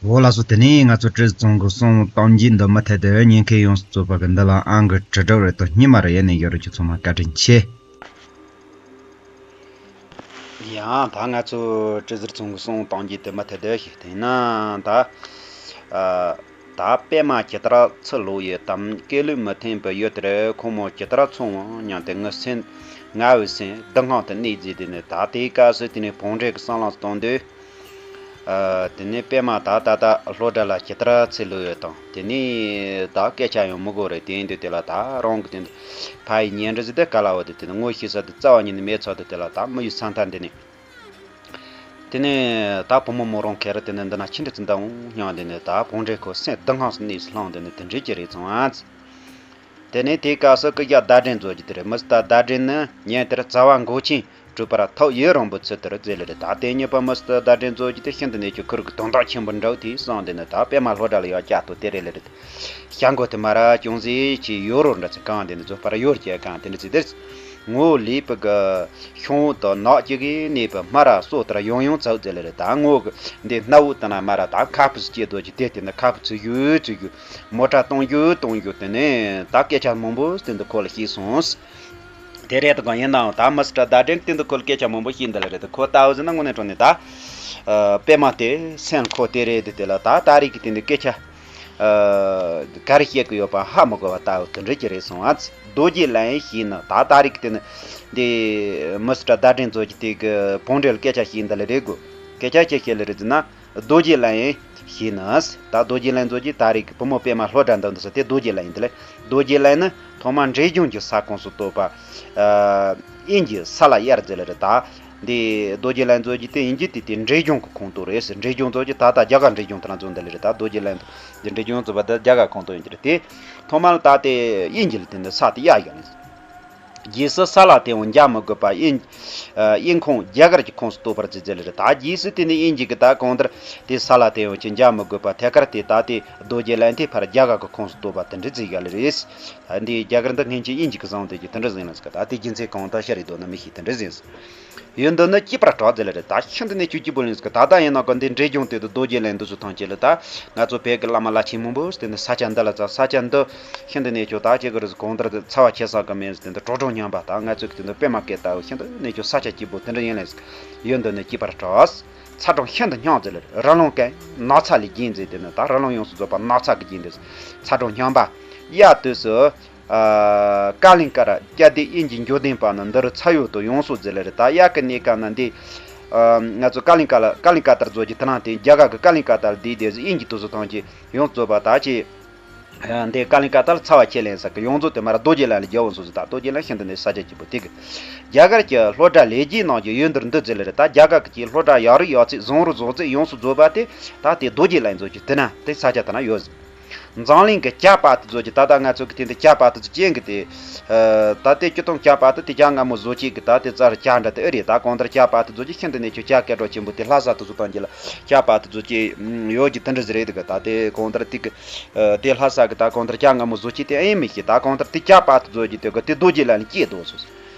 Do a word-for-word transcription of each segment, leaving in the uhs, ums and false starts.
འོ་ལགས་སོ། དེ་ནས་ང་ཚོ་བཀྲ་ཤིས་ཚང་གི་གསུང་གཏམ་རྒྱུད་འདི་མུ་མཐུད་དུ་ཉན་མཁན་ཡོངས་སུ་རྫོགས་པ་གི་འདི་ལ་ཨང་གི་དྲིལ་བསྒྲགས་རེ་དང་སྙེ་མ་རེ་ཡེ་ནས་ཡོད་རེད། ཁྱེད་ཚང་མ་བཀའ་དྲིན་ཆེ། ཡང་ད་ང་ཚོ་བཀྲ་ཤིས་ཚང་གི་གསུང་གཏམ་རྒྱུད་དེ་མུ་མཐུད་དུ་ཞིག་བལྟས་ན་ད། ཨ། ད་པད་མ་ཇི་ལྟར་ཚུར་ལོག་ཡོད་དམ། སྐད་ལུགས་མི་མཐུན་པའི་ཡུལ་དེར་ཁོ་མོ་ཇི་ལྟར་འཚོ་འོང་སྙམ་སྟེ་ངའི་སེམས་ངའི་སེམས་སྡུག་བསྔལ་དུ་གནས་མཛད་དེ་ནི། ད་དེའི་སྐབས་སུ་དེ་ནས་བང་མགྲོན་གྱི་སྲང་ལམ་སྟོན་དུས། ཨ། དེ་ནས་པད་མ་ད་ད་ལྟ་སློབ་གྲྭ་ལ་ཇི་ལྟར་ཚུར་ལོག་ཡོད་དམ། དེ་ནས་ད་སྐད་ཆ་ཡང་མི་གོ་རེད། དེ་ཡིན་དུས་དེ་ལ་ད་རང་གི་དེ་ཕ་ཡི་ཉེ་འབྲེལ་ཟེར་དེ་ག་ལ་འོ་དེ་དེ་ནས་ངོ་ཤེས་ས་དེ་རྩ་བ་ཉིད་ནས་མེད་ཚོད་དེ་དེ་ལ་ད་མི་ཡི་ས་མཐའ་འདི་ནས། དེ་ནས་ད་བུ་མོ་མོ་རང་ཁེར་དེ་ནས་འདི་ན་ཆི་འདྲ་ཙི་འདའ་འོང་སྙམ་དེ་ནས་ད་བང་མགྲོན་ཁོ་སེམས་སྡུག་བསྔལ་གནས་སུ་ལྷུང་དེ་ནས་དེ་འདྲ་ཅིག་རེད་སོང་ཨ། དེ་ནས་དེའི་སྐབས་སུ་སྐུ་ཞབས་ཟླ་སྒྲོན་མཛོད་ཀྱི་དེ་རེད། མི་སི་ཏར་ཟླ་སྒྲོན་ནི་ཉིན་དེར་རྩ་བ་འགོག་ཆེན་གྲུབ་པར་ཐུགས་ཡིད་རངས་པའི་ཚུལ་དུ་མཛད་ལེ་རེད། ད་དེ་ཉིད་པ་མི་སི་ཏར་ཟླ་སྒྲོན་མཛོད་ཀྱི་དེ་ཤིན་ཏུ་ནས་ཀྱང་ཁུར་གི་དོན་དག་ཆེན་པོ་འདྲ་བོ་དེ་སོང་དེ་ནས་ད་པད་མ་སློབ་གྲྭ་ལ་ཡང་བསྐྱར་དུ་དེ་རེད་ལེ་རེད། བྱ་མགོ་དེ་མ་ར་ཅུང་ཟད་ཅིག་ཡོ་རོ་འདྲ་ཚེ་གང་དེ་ནས་རྫོགས་པར་ཡོར་གྱི་གང་དེ་འདྲ་ཚེ་དེར། ངོ་ལིས་པ་གི་ཤོང་བུ་དང་ནགས་ཀྱི་གི་གནས་པ་སྨ་ར་སོ་ལྟར་ཡང་ཡང་ཚགས་ཟེར་ལེ་རེད། ད་ངོ་གི་འདི་སྣ་བུག་དང་ན་སྨ་ར་ད་ཁ་སྤུ་སྐྱེ་དོ་ཅི་དེ་དེ་ནི་ཁ་སྤུ་ཚུ་ཡུ་ཚུ་ཡུ་མོ་ཊ་གཏོང་རྒྱུ་གཏོང་རྒྱུ་དེ་ནས་ད་སྐད་ཆ་མང་པོ་སྟེང་དུ་ཁོ་ལ་ཤེས་སོང་། དེ་རེད་དོ་གང་ཡིན་ནའང་ད་མི་སི་ཏར་ཟླ་སྒྲོན་སྟེང་དུ་ཁོ་ལ་སྐད་ཆ་མང་པོ་ཤེས་འདི་ལེ་རེད། ཁོ་ལྟ་བུ་ཟིན་ན་དངོས་གནས་དྲང་གནས་ད་པད་མ་དེ་སེམས་ཁོ་དེ་རེད་དེ་དེ་ལ་ད་ད་རེས་ཀྱི་སྟེང་དུ་སྐད་ཆ། ཨ། ག་རེ་བཤད་གི་ཡོད་པ་ཧ་མི་གོ་བ་ལྟ་བུ་དེ་འདྲ་ཅིག་རེད་སོང་ཨ། རྡོ་རྗེ་གླིང་ཞེས་ནི་ད་ད་རེས་ཀྱི་དེ་ནི་འདི་མི་སི་ཏར་ཟླ་སྒྲོན་མཛོད་ཀྱི་དེ་གི་བང་མགྲོན་ལ་སྐད་ཆ་བཤད་འདི་ལ་རེད་གོ། སྐད་ཆ་ཅི་བཤད་ལེ་རེད་ཟེར་ན། རྡོ་རྗེ་གླིང་ཞེས་ནི། ད་རྡོ་རྗེ་གླིང་མཛོད་ཀྱི་ད་རེས་ཀྱི་བུ་མོ་པད་མ་སློབ་གྲྭ་འདི་འདི་ས་དེ་རྡོ་རྗེ་གླིང་ཡིན་དེ་ལས། རྡོ་རྗེ་གླིང་ནི་ཐོག་མར་འབྲས་ལྗོངས་ཀྱི་ས་ཁོངས་སུ་གཏོགས་པ། ཨ། དབྱིན་ཇི་ས་ལ་དབྱར་ཟེར་ལེ་རེད་ད། འདི་རྡོ་རྗེ་གླིང་མཛོད་ཀྱི་དེ་དབྱིན་ཇི་དེ་དེ་འབྲས་ལྗོངས་ཀྱི་ཁོངས་གཏོགས་རེད་ཟེར། འབྲས་ལྗོངས་མཛོད་ཀྱི་ད་ལྟ་རྒྱ་གར་འབྲས་ལྗོངས་དེ་ན་འཛོམས་འདི་ལེ་རེད། ད་རྡོ་རྗེ་གླིང་དེ་འབྲས་ལྗོངས་མཛོད་པ་དེ་རྒྱ་གར་ཁོངས་གཏོགས་ཡིན་གྱི་རེད་དེ། ཐོག་མར་ད་དེ་དབྱིན་ཇི་ལ་དེ་འདི་ས་དེ་གཡར་ཡོང་ནས། རྗེས་སུ་ས་ལ་དེ་འོང་རྒྱག་མི་དགོས་པ་དབྱིན། ཨ། དབྱིན་ཁོངས་རྒྱ་གར་གྱི་ཁོངས་སུ་གཏོགས་པར་བརྩི་ཟེར་ལེ་རེད། ད་རྗེས་སུ་དེ་ནི་དབྱིན་ཇི་གི་ད་གང་ལྟར་དེ་ས་ལ་དེ་འོང་ཅི་རྒྱག་མི་དགོས་པ་ཐད་ཀར་དེ་ད་དེ་རྡོ་རྗེ་གླིང་དེ་ཕར་རྒྱ་གར་གྱི་ཁོངས་སུ་གཏོགས་པ་དེ་འདྲ་བརྩི་ཡ་ལེ་རེད། ད་འདི་རྒྱ་གར་འདི་སྔན་ཆད་དབྱིན་ཇི་གི་བཟང་དེ་གྱི་དེ་འདྲ་ཟིན་ལ་ཟེར་ག་ད་དེ་རྒྱུ་མཚན་གང་ལྟར་ཤ་རེ་འདོད་ན་མི་ཤེས་དེ་འདྲ་ཟིན་སོང་། ཡོད་འདི་ནི་སྐྱིད་པར་གྲགས་ཟེར་ལེ་རེད། ད་ཤིན་ཏུ་ནས་ཁྱོད་སྐྱིད་པོ་ལེན་ཟེར་ག་ད་ལྟ་ཡིན་ན་ག་འདི་འབྲས་ལྗོངས་དེ་དུ་རྡོ་རྗེ་གླིང་འདི་ཚོ་ཐང་ཆེ་ལ་ད། ང་ཚོ་བོད་ཀྱི་བླ་མ་བླ་ཆེན་མང་པོ་དེ་འདི་ས་ཆ་འདི་ལ་ཚ་ས་ཆ་འདི་ཤིན་ཏུ་ནས་ཁྱོད་ད་ཅི་གི་རེད་གང་ལྟར་དུ་ཚ་བ་ཆེ་ས་གི་མེད་དེ་འདི་གྲོག་གྲོག་ཉམས་པ་ད་ང་ཚོ་གི་དེ་འདི་པད་མ་སྐད་ལྟ་བུ་ཤིན་ཏུ་ནས་ཁྱོད་ས་ཆ་སྐྱིད་པོ་དེ་འདྲ་ཡིན་ལས་ཡོད་འདི་ནི་སྐྱིད་པར་གྲགས། ཚ་གྲང་ཤིན་ཏུ་སྙོམས་ཟེར་ལེ་རི་ལུང་ཀན་ནགས་ཚལ་ལས་རྒྱས་མཛད་དེ་ནི་ད་རི་ལུང་ཡོངས་སུ་རྫོགས་པ་ནགས་ཚལ་གྱི་རྒྱན་དེ་ཚ་གྲང་སྙོམས་པ། དབྱར་དུས་སུ། ཨ། ཀ་ལིང་ཀ་ར་སྐྱ་སྡེ་དབྱིན་ཇི་འབྱོར་ལྡན་པ་ནི་འདི་རུ་ཚ་ཡོད་དུ་ཡོངས་སུ་ཟེར་ལེ་རེད། ད་དབྱར་གྱི་གནས་སྐབས་ན་འདི། ཨ། ང་ཚོ་ཀ་ལིང་ཀ་ལ་ཀ་ལིང་ཀ་ཏར་མཛོད་ཀྱི་དེ་ནང་དེ་རྒྱ་གར་གྱི་ཀ་ལིང་ཀ་ཏར་འདི་དེ་དབྱིན་ཇི་དུ་སུ་ཐང་ཆེ་ཡོངས་རྫོགས་པ་ད་ཆེ། ཨ། འདི་ཀ་ལིང་ཀ་ཏར་ཚ་བ་ཆེ་ལེན་ས་གི་ཡོངས་རྫོགས་དེ་མ་ར་རྡོ་རྗེ་གླིང་ལ་རྒྱལ་བོ་སོ་སོ་ད་རྡོ་རྗེ་གླིང་ཤིན་ཏུ་ནས་ས་ཆ་སྐྱིད་པོ་དེ་གི། རྒྱ་གར་གྱི་སློབ་གྲྭ་ལས་རྒྱུའི་ནང་གི་ཡོད་འདིར་འདི་ཟེར་ལེ་རེད། ད་རྒྱ་གར་གྱི་སློབ་གྲྭ་ཡག་རིགས་ཡག་ཚིག་བཟང་རུ་བཟང་ཚིག་ཡོངས་སུ་རྫོགས་པ་དེ་ད་དེ་རྡོ་རྗེ་གླིང་མཛོད་ཀྱི་དེ་ན་དེ་ས་ཆ་དེ་ན་ཡོད་ཟེར། འཛམ་གླིང་གི་ཇ་པ་ཏི་མཛོད་ཀྱི་ད་ལྟ་ང་ཚོ་གི་དེ་འདི་ཇ་པ་ཏི་ཚོ་ཅན་གི་དེ། ཨ། ད་དེ་སྤྱིར་བཏང་ཇ་པ་ཏི་དེ་ཇ་མངར་མོ་བཟོ་བྱེད་གི་ད་དེ་རྩར་ཇ་འདྲ་དེ་ཨེ་རེད། ད་གང་ལྟར་ཇ་པ་ཏི་མཛོད་ཀྱི་ཤིན་ཏུ་ནས་ཁྱོད་ཇ་སྐད་གྲགས་ཆེན་པོ་དེ་ལྷ་ས་དུ་སུ་བཏང་གི་ལ་ཇ་པ་ཏི་མཛོད་ཀྱི་ཡོད་ཀྱི་དེ་འདྲ་ཟིག་རེད་གི། ད་དེ་གང་ལྟར་དེ་གི། ཨ། དེ་ལྷ་ས་གི་ད་གང་ལྟར་ཇ་མངར་མོ་བཟོ་བྱེད་དེ་ཨེ་མི་ཤེས། ད་གང་ལྟར་དེ་ཇ་པ་ཏི་མཛོད་ཀྱི་དེ་གི་དེ་རྡོ་རྗེ་གླིང་ལ་སྐྱེས་འདུག་སོ།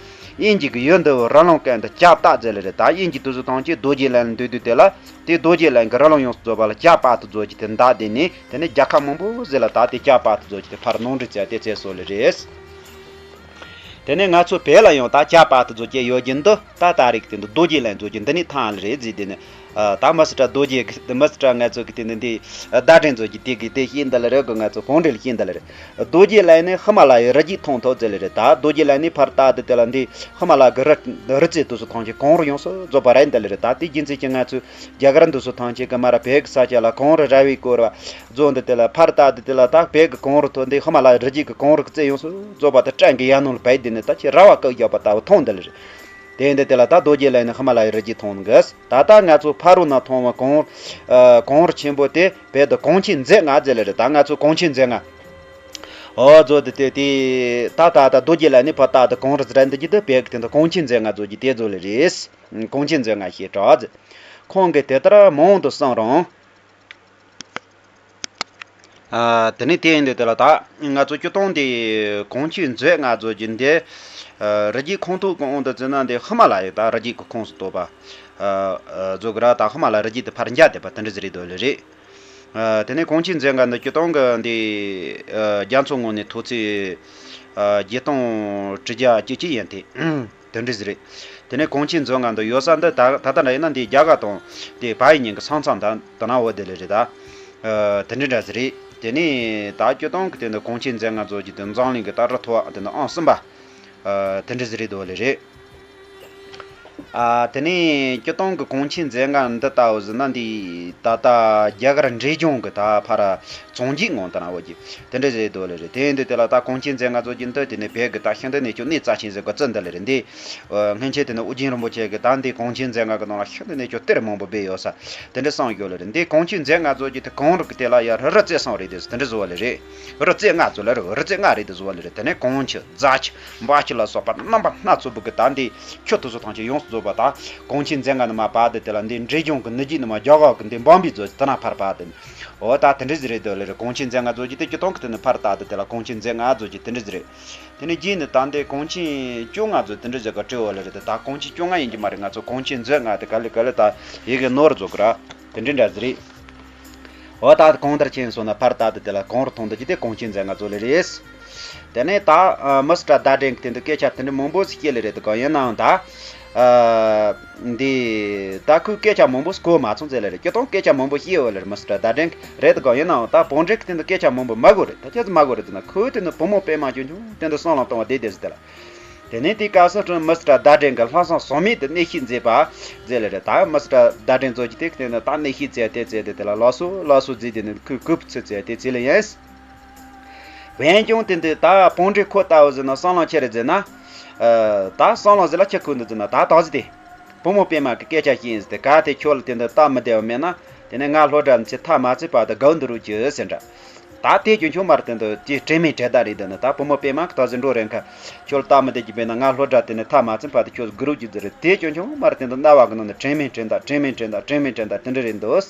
དབྱིན་ཇི་གི་ཡོད་འདི་བོ་རི་ལུང་ཀན་དུ་ཇ་པ་ཏི་ཟེར་ལེ་རེད། ད་དབྱིན་ཇི་དུ་སུ་ཐང་ཆེ་རྡོ་རྗེ་གླིང་ལ་འདུས་དུས་དེ་ལ་དེ་རྡོ་རྗེ་གླིང་གི་རི་ལུང་ཡོངས་སུ་རྫོགས་པ་ལ་ཇ་པ་ཏི་མཛོད་ཀྱི་དེ་འདག་དེ་ནས་དེ་ནས་རྒྱལ་ཁབ་མང་པོ་ཟེར་ལ་ད་དེ་ཇ་པ་ཏི་མཛོད་ཀྱི་དེ་ཕར་ནང་འདྲི་བྱས་དེ་བྱས་སོ་ལེ་རེད། དེ་ནས་ང་ཚོ་བོད་ལ་ཡང་ད་ཇ་པ་ཏི་མཛོད་ཀྱི་ཡོད་ཀྱི་འདི་ད་ད་རེས་ཀྱི་དེ་འདི་རྡོ་རྗེ་གླིང་མཛོད་ཀྱི་འདི་ནས་ཐང་ལེ་རེད་ཟེར། དེ་ནས་ཨ། ད་མི་སི་ཏྲ་རྡོ་རྗེ་གི་མི་སི་ཏྲ་ང་ཚོ་གི་དེ་ནས་འདི་ཟླ་སྒྲོན་མཛོད་ཀྱི་དེ་གི་དེ་ཤེས་འདི་ལ་རེད་གི། ང་ཚོ་བང་མགྲོན་ལ་ཤེས་འདི་ལ་རེད། རྡོ་རྗེ་གླིང་ནི་ཧི་མ་ལ་ཡའི་རི་རྒྱུད་མཐོང་ཐོག་ཟེར་ལེ་རེད། ད་རྡོ་རྗེ་གླིང་ནི་ཕར་ལྟ་དུས་དེ་ལ་འདི་ཧི་མ་ལ་གི་རི་རི་རྩེ་དུ་སུ་ཐང་ཆེ་གངས་རི་ཡོངས་སུ་རྫོགས་པ་རེད་འདི་ལེ་རེད། ད་དེ་རྒྱུ་མཚན་གྱིས་ང་ཚོས་རྒྱ་གར་འདི་སུ་ཐང་ཆེ་གི་མ་ར་བོད་ཀྱི་ས་ཆ་ལ་གངས་རི་ར་བས་བསྐོར་བ་རྫོགས་འདི་དེ་ལ་ཕར་ལྟ་དུས་དེ་ལ་ད་བོད་ཀྱི་གངས་རི་ཐོག་འདི་ཧི་མ་ལ་ཡའི་རི་རྒྱུད་ཀྱི་གངས་རི་གི་རྩེ་ཡོངས་སུ་རྫོགས་པ་དེ་སྤྲིན་གྱི་ཡར་སྣང་ལ་བབས་དེ་ནི་ད་ཆེ་ར་བ་བཀག་བཞག་པ་ལྟ་བུ་མཐོང་འདི་ལེ་རེད། དེ་འདི་དེ་ལ་ད་རྡོ་རྗེ་གླིང་ནི་ཧི་མ་ལ་ཡའི་རི་རྒྱུད་མཐོང་གི། ད་ལྟ་ང་ཚོ་ཕ་རོལ་ན་མཐོང་བ་གངས་ཨ་གངས་རི་ཆེན་པོ་དེ་བོད་དུ་གངས་ཆེན་མཛོད་ལྔ་ཟེར་ལེ་རེད། ད་ང་ཚོ་གངས་ཆེན་མཛོད་ལྔ། ཨོ་ཛོ་དེ་དེ་དེ་ད་ད་ད་རྡོ་རྗེ་གླིང་ནི་ཕ་ད་ད་གངས་རི་ཟེར་འདི་གྱི་དེ་བོད་ཀྱི་དེ་འདི་གངས་ཆེན་མཛོད་ལྔ་ཟེར་གྱི་དེ་ཟེར་ལེ་རེད། གངས་ཆེན་མཛོད་ལྔ་ཞེས་གྲགས། ཁོང་གིས་དེ་ལྟར་མང་དུ་གསུངས་རུང་། ཨ། དེ་ནས་དེ་ཡིན་དུས་དེ་ལ་ད་ང་ཚོ་སྤྱིར་བཏང་དེ་གངས་ཆེན་མཛོད་ལྔ་ཟེར་གྱི་འདི། ཨ། རི་རྒྱུད་ཁོངས་གཏོགས་གི་དབང་དུ་བརྩིས་ན་འདི་ཧི་མ་ལ་ཡའི་ད་རི་རྒྱུད་ཀྱི་ཁོངས་སུ་གཏོགས་པ། ཨ། ཨ། ཟེར་གི་ར་ད་ཧི་མ་ལ་རི་རྒྱུད་དེ་ཕར་འཇགས་བསྡད་པ་དེ་འདྲ་ཟིག་རེད་འདོད་ལེ་རེད། ཨ། དེ་ནས་གོང་ཆེན་མཛད་འགའ་འདི་སྤྱིར་བཏང་གི་འདི། ཨ། རྒྱ་མཚོ་ངོས་ནས་མཐོ་ཚད། ཨ། བརྒྱད་སྟོང་དྲུག་བརྒྱ་བཅུ་གཅིག་ཡན་དེ། དེ་འདྲ་ཟིག་རེད། དེ་ནས་གོང་ཆེན་མཛད་འགའ་འདི་ཡོད་ས་འདི་ད་ད་ལྟ་འདྲ་ཡིན་ན་འདི་རྒྱ་གར་དང་དེ་བལ་ཡུལ་གཉིས་ཀྱི་ས་མཚམས་ད་ད་ན་འོ་དེ་ལས་རེད་ད། ཨ། དེ་འདྲ་འདྲ་ཟིག་རེད། དེ་ནས་ད་སྤྱིར་བཏང་གི་དེ་འདི་གོང་ཆེན་མཛད་འགའ་ཚོ་གི་དེ་འཛམ་གླིང་གི་ད་རི་མཐོ་བ་དེ་འདི་ཨང་གསུམ་པ། ཨ། དེ་འདྲ་ཟིག་རེད་འདུག་ལེ་རེད། ཨ། དེ་ནས་སྤྱིར་བཏང་གི་གོང་ཆེན་མཛད་འགའ་འདི་ལྟ་བུ་ཟིན་ན་འདི་ད་ལྟ་རྒྱ་གར་འབྲས་ལྗོངས་ཀྱི་ད་ཕར་བྱང་རྒྱུད་ངོས་ད་ན་འོ་གི་དེ་འདྲ་ཟིག་འདུག་ལེ་རེད། དེ་འདི་དེ་ལ་ད་གོང་ཆེན་མཛད་འགའ་ཚོ་གི་འདི་དེ་ནས་བོད་ཀྱི་ད་ཤིང་རྟ་གནས་མཆོག་གནས་རྩ་ཆེན་ཟེར་གི་རྩི་འདི་ལེ་རེད། འདི། ཨ། སྔོན་ཆད་དེ་ནས་ཨོ་རྒྱན་རིན་པོ་ཆེ་གི་ད་འདི་གོང་ཆེན་མཛད་འགའ་གི་ནང་ལ་ཤིང་རྟ་གནས་མཆོག་གཏེར་མང་པོ་སྦས་ཡོད་ས་དེ་འདྲ་གསུངས་ཡོད་ལེ་རེད། འདི་གོང་ཆེན་མཛད་འགའ་ཚོ་གི་དེ་གང་རུ་གི་དེ་ལ་ཡ་རི་རྩེ་གསུམ་རེད་དེ་དེ་འདྲ་བཟོ་བ་ལེ་རེད། རི་རྩེ་ལྔ་བཟོ་ལེ་རེད། རི་རྩེ་ལྔ་རེད་དེ་བཟོ་བ་ལེ་རེད། དེ་ནས་གངས་ཆུ་རྫ་ཆུ་འབའ་ཆུ་ལ་སོགས་པ་རྣམ་པ་སྣ་ཚོགས་པོ་གི་ད་འདི་ཆུ་དེ་ཚོ་ཐམས་ཅད་ཡོངས་སུ་རྫོགས་པ་ད་གོང་ཆེན་མཛད་འགའ་ནས་མར་བབས་ཏེ་དེ་ལ་འདི་འབྲས་ལྗོངས་ཀྱི་ནུབ་རྒྱུད་ནས་མར་རྒྱ་གར་གྱི་འདི་འབངས་པའི་མཛོད་དེ་ན་ཕར་བབས་ཏེ། འོ་ད་དེ་འདྲ་ཟིག་རེད་དོ་ལེ་རེད། གོང་ཆེན་མཛད་འགའ་ཚོ་གི་དེ་སྤྱིར་བཏང་གི་དེ་ནས་ཕར་བལྟས་ཏེ་དེ་ལ་གོང་ཆེན་མཛད་འགའ་ཚོ་གི་དེ་འདྲ་ཟིག་རེད། དེ་ནས་རྗེས་ནས་ད་འདི་གོང་ཆེན་བཅོ་ལྔ་ཚོ་དེ་འདྲ་ཟིག་ག་བྲིས་འོ་ལེ་རེད། ད་གོང་ཆེན་བཅོ་ལྔ་ཡིན་གྱི་མ་རེད། ང་ཚོ་གོང་ཆེན་མཛད་འགའ་དེ་ག་ལེ་ག་ལེ་ད་ཡི་གེ་ནོར་བཟོ་གི་ར་དེ་འདྲ་འདྲ་ཟིག་རེད། འོ་ད་གང་ལྟར་ཕྱིན་སོང་ན་ཕར་བལྟས་ཏེ་དེ་ལ་གང་རུ་མཐོང་འདུག་ཅི་དེ་གོང་ཆེན་མཛད་འགའ་ཚོ་ལེ་རེད། དེ་ནས་ད་ཨ། མི་སི་ཊར་ཟླ་སྒྲོན་གྱིས་དེ་འདི་སྐད་ཆ་དེ་འདྲ་མང་པོ་ཞིག་བཤད་ལེ་རེད། དེ་ག་ཡིན་ནའང་ད། ཨ། འདི་ད་ཁོས་སྐད་ཆ་མང་པོ་ཞིག་གོ་མ་སོང་ཟེར་ལེ་རེད། སྤྱིར་བཏང་སྐད་ཆ་མང་པོ་བཤད་ཡོད་ལེ་རེད། མི་སི་ཊར་ཟླ་སྒྲོན་གྱིས་རེད། དེ་ག་ཡིན་ནའང་ད་བང་སྒྲིག་གིས་དེ་འདི་སྐད་ཆ་མང་པོ་མ་གོ་རེད། ད་ཅི་ཟིག་མ་གོ་རེད་ཟེར་ན་ཁོས་དེ་འདི་བུ་མོ་པད་མ་ཆུང་ཆུང་དེ་འདི་སྲང་ལམ་གཏོང་བ་བསྡད་བསྡད་ཟེར་དེ་ལ། དེ་ནས་དེའི་སྐབས་སུ་མི་སི་ཊར་ཟླ་སྒྲོན་གྱིས་ལྷག་བསམ་ཟོལ་མེད་དུ་གནས་བཤད་མཛད་པ་མཛད་ལེ་རེད། ད་མི་སི་ཊར་ཟླ་སྒྲོན་ཚོ་གིས་དེ་གི་སྟེང་ནས་ད་གནས་བཤད་མཛད་དེ་མཛད་དེ་དེ་ལ་ལགས་སོ་ལགས་སོ་ཟེར་དེ་ནས་ཁོས་གུས་པ་ཚུལ་མཛད་དེ་ཚུལ་ལ་ཡིན། འོན་ཀྱང་དེ་འདི་ད་བང་སྒྲིག་ཁོ་ལྟ་བུ་ཟེར་ན་སྲང་ལམ་ཁྱེར་རེ་ཟེར་ན། ཨ། ད་སྲང་ལམ་ཟེར་ལ་ཁྱེར་ཁོ་འདུག་ཟེར་ན་ད་ད་ཟེར་དེ། བུ་མོ་པད་མ་གི་སྐད་ཆ་བཤད་ཡིན་ཟེར་དེ་གལ་ཏེ་ཁྱོད་ལ་དེ་འདི་སྟབས་མི་བདེ་བ་མེད་ན། དེ་ནས་ང་སློབ་གྲྭ་ནས་ཚུར་མཐའ་མ་ཚུན་བར་དུ་སྒུག་སྡོད་རོགས་གྱིས་ཟེར་འདྲ། ད་དེ་ཁྱོད་ཆུང་མར་དེ་འདི་དེ་དྲན་མེད་དྲན་བརྡ་རེད། དེ་ནི་ད་བུ་མོ་པད་མ་གི་ད་ཟེར་འགྲོ་རན་ཁ། ཁྱོད་ལ་སྟབས་མི་བདེ་གི་མེད་ན་ང་སློབ་གྲྭ་དེ་ནས་མཐའ་མ་ཚུན་བར་དུ་ཁྱོད་སྒུག་རོགས་གྱིས་ཟེར་རེད། དེ་ཁྱོད་ཆུང་མར་དེ་འདི་རྣ་བ་གི་ནང་ནས་དྲན་མེད་དྲན་བརྡ་དྲན་མེད་དྲན་བརྡ་དྲན་མེད་དྲན་བརྡ་དེ་འདྲ་རེད་འདུག།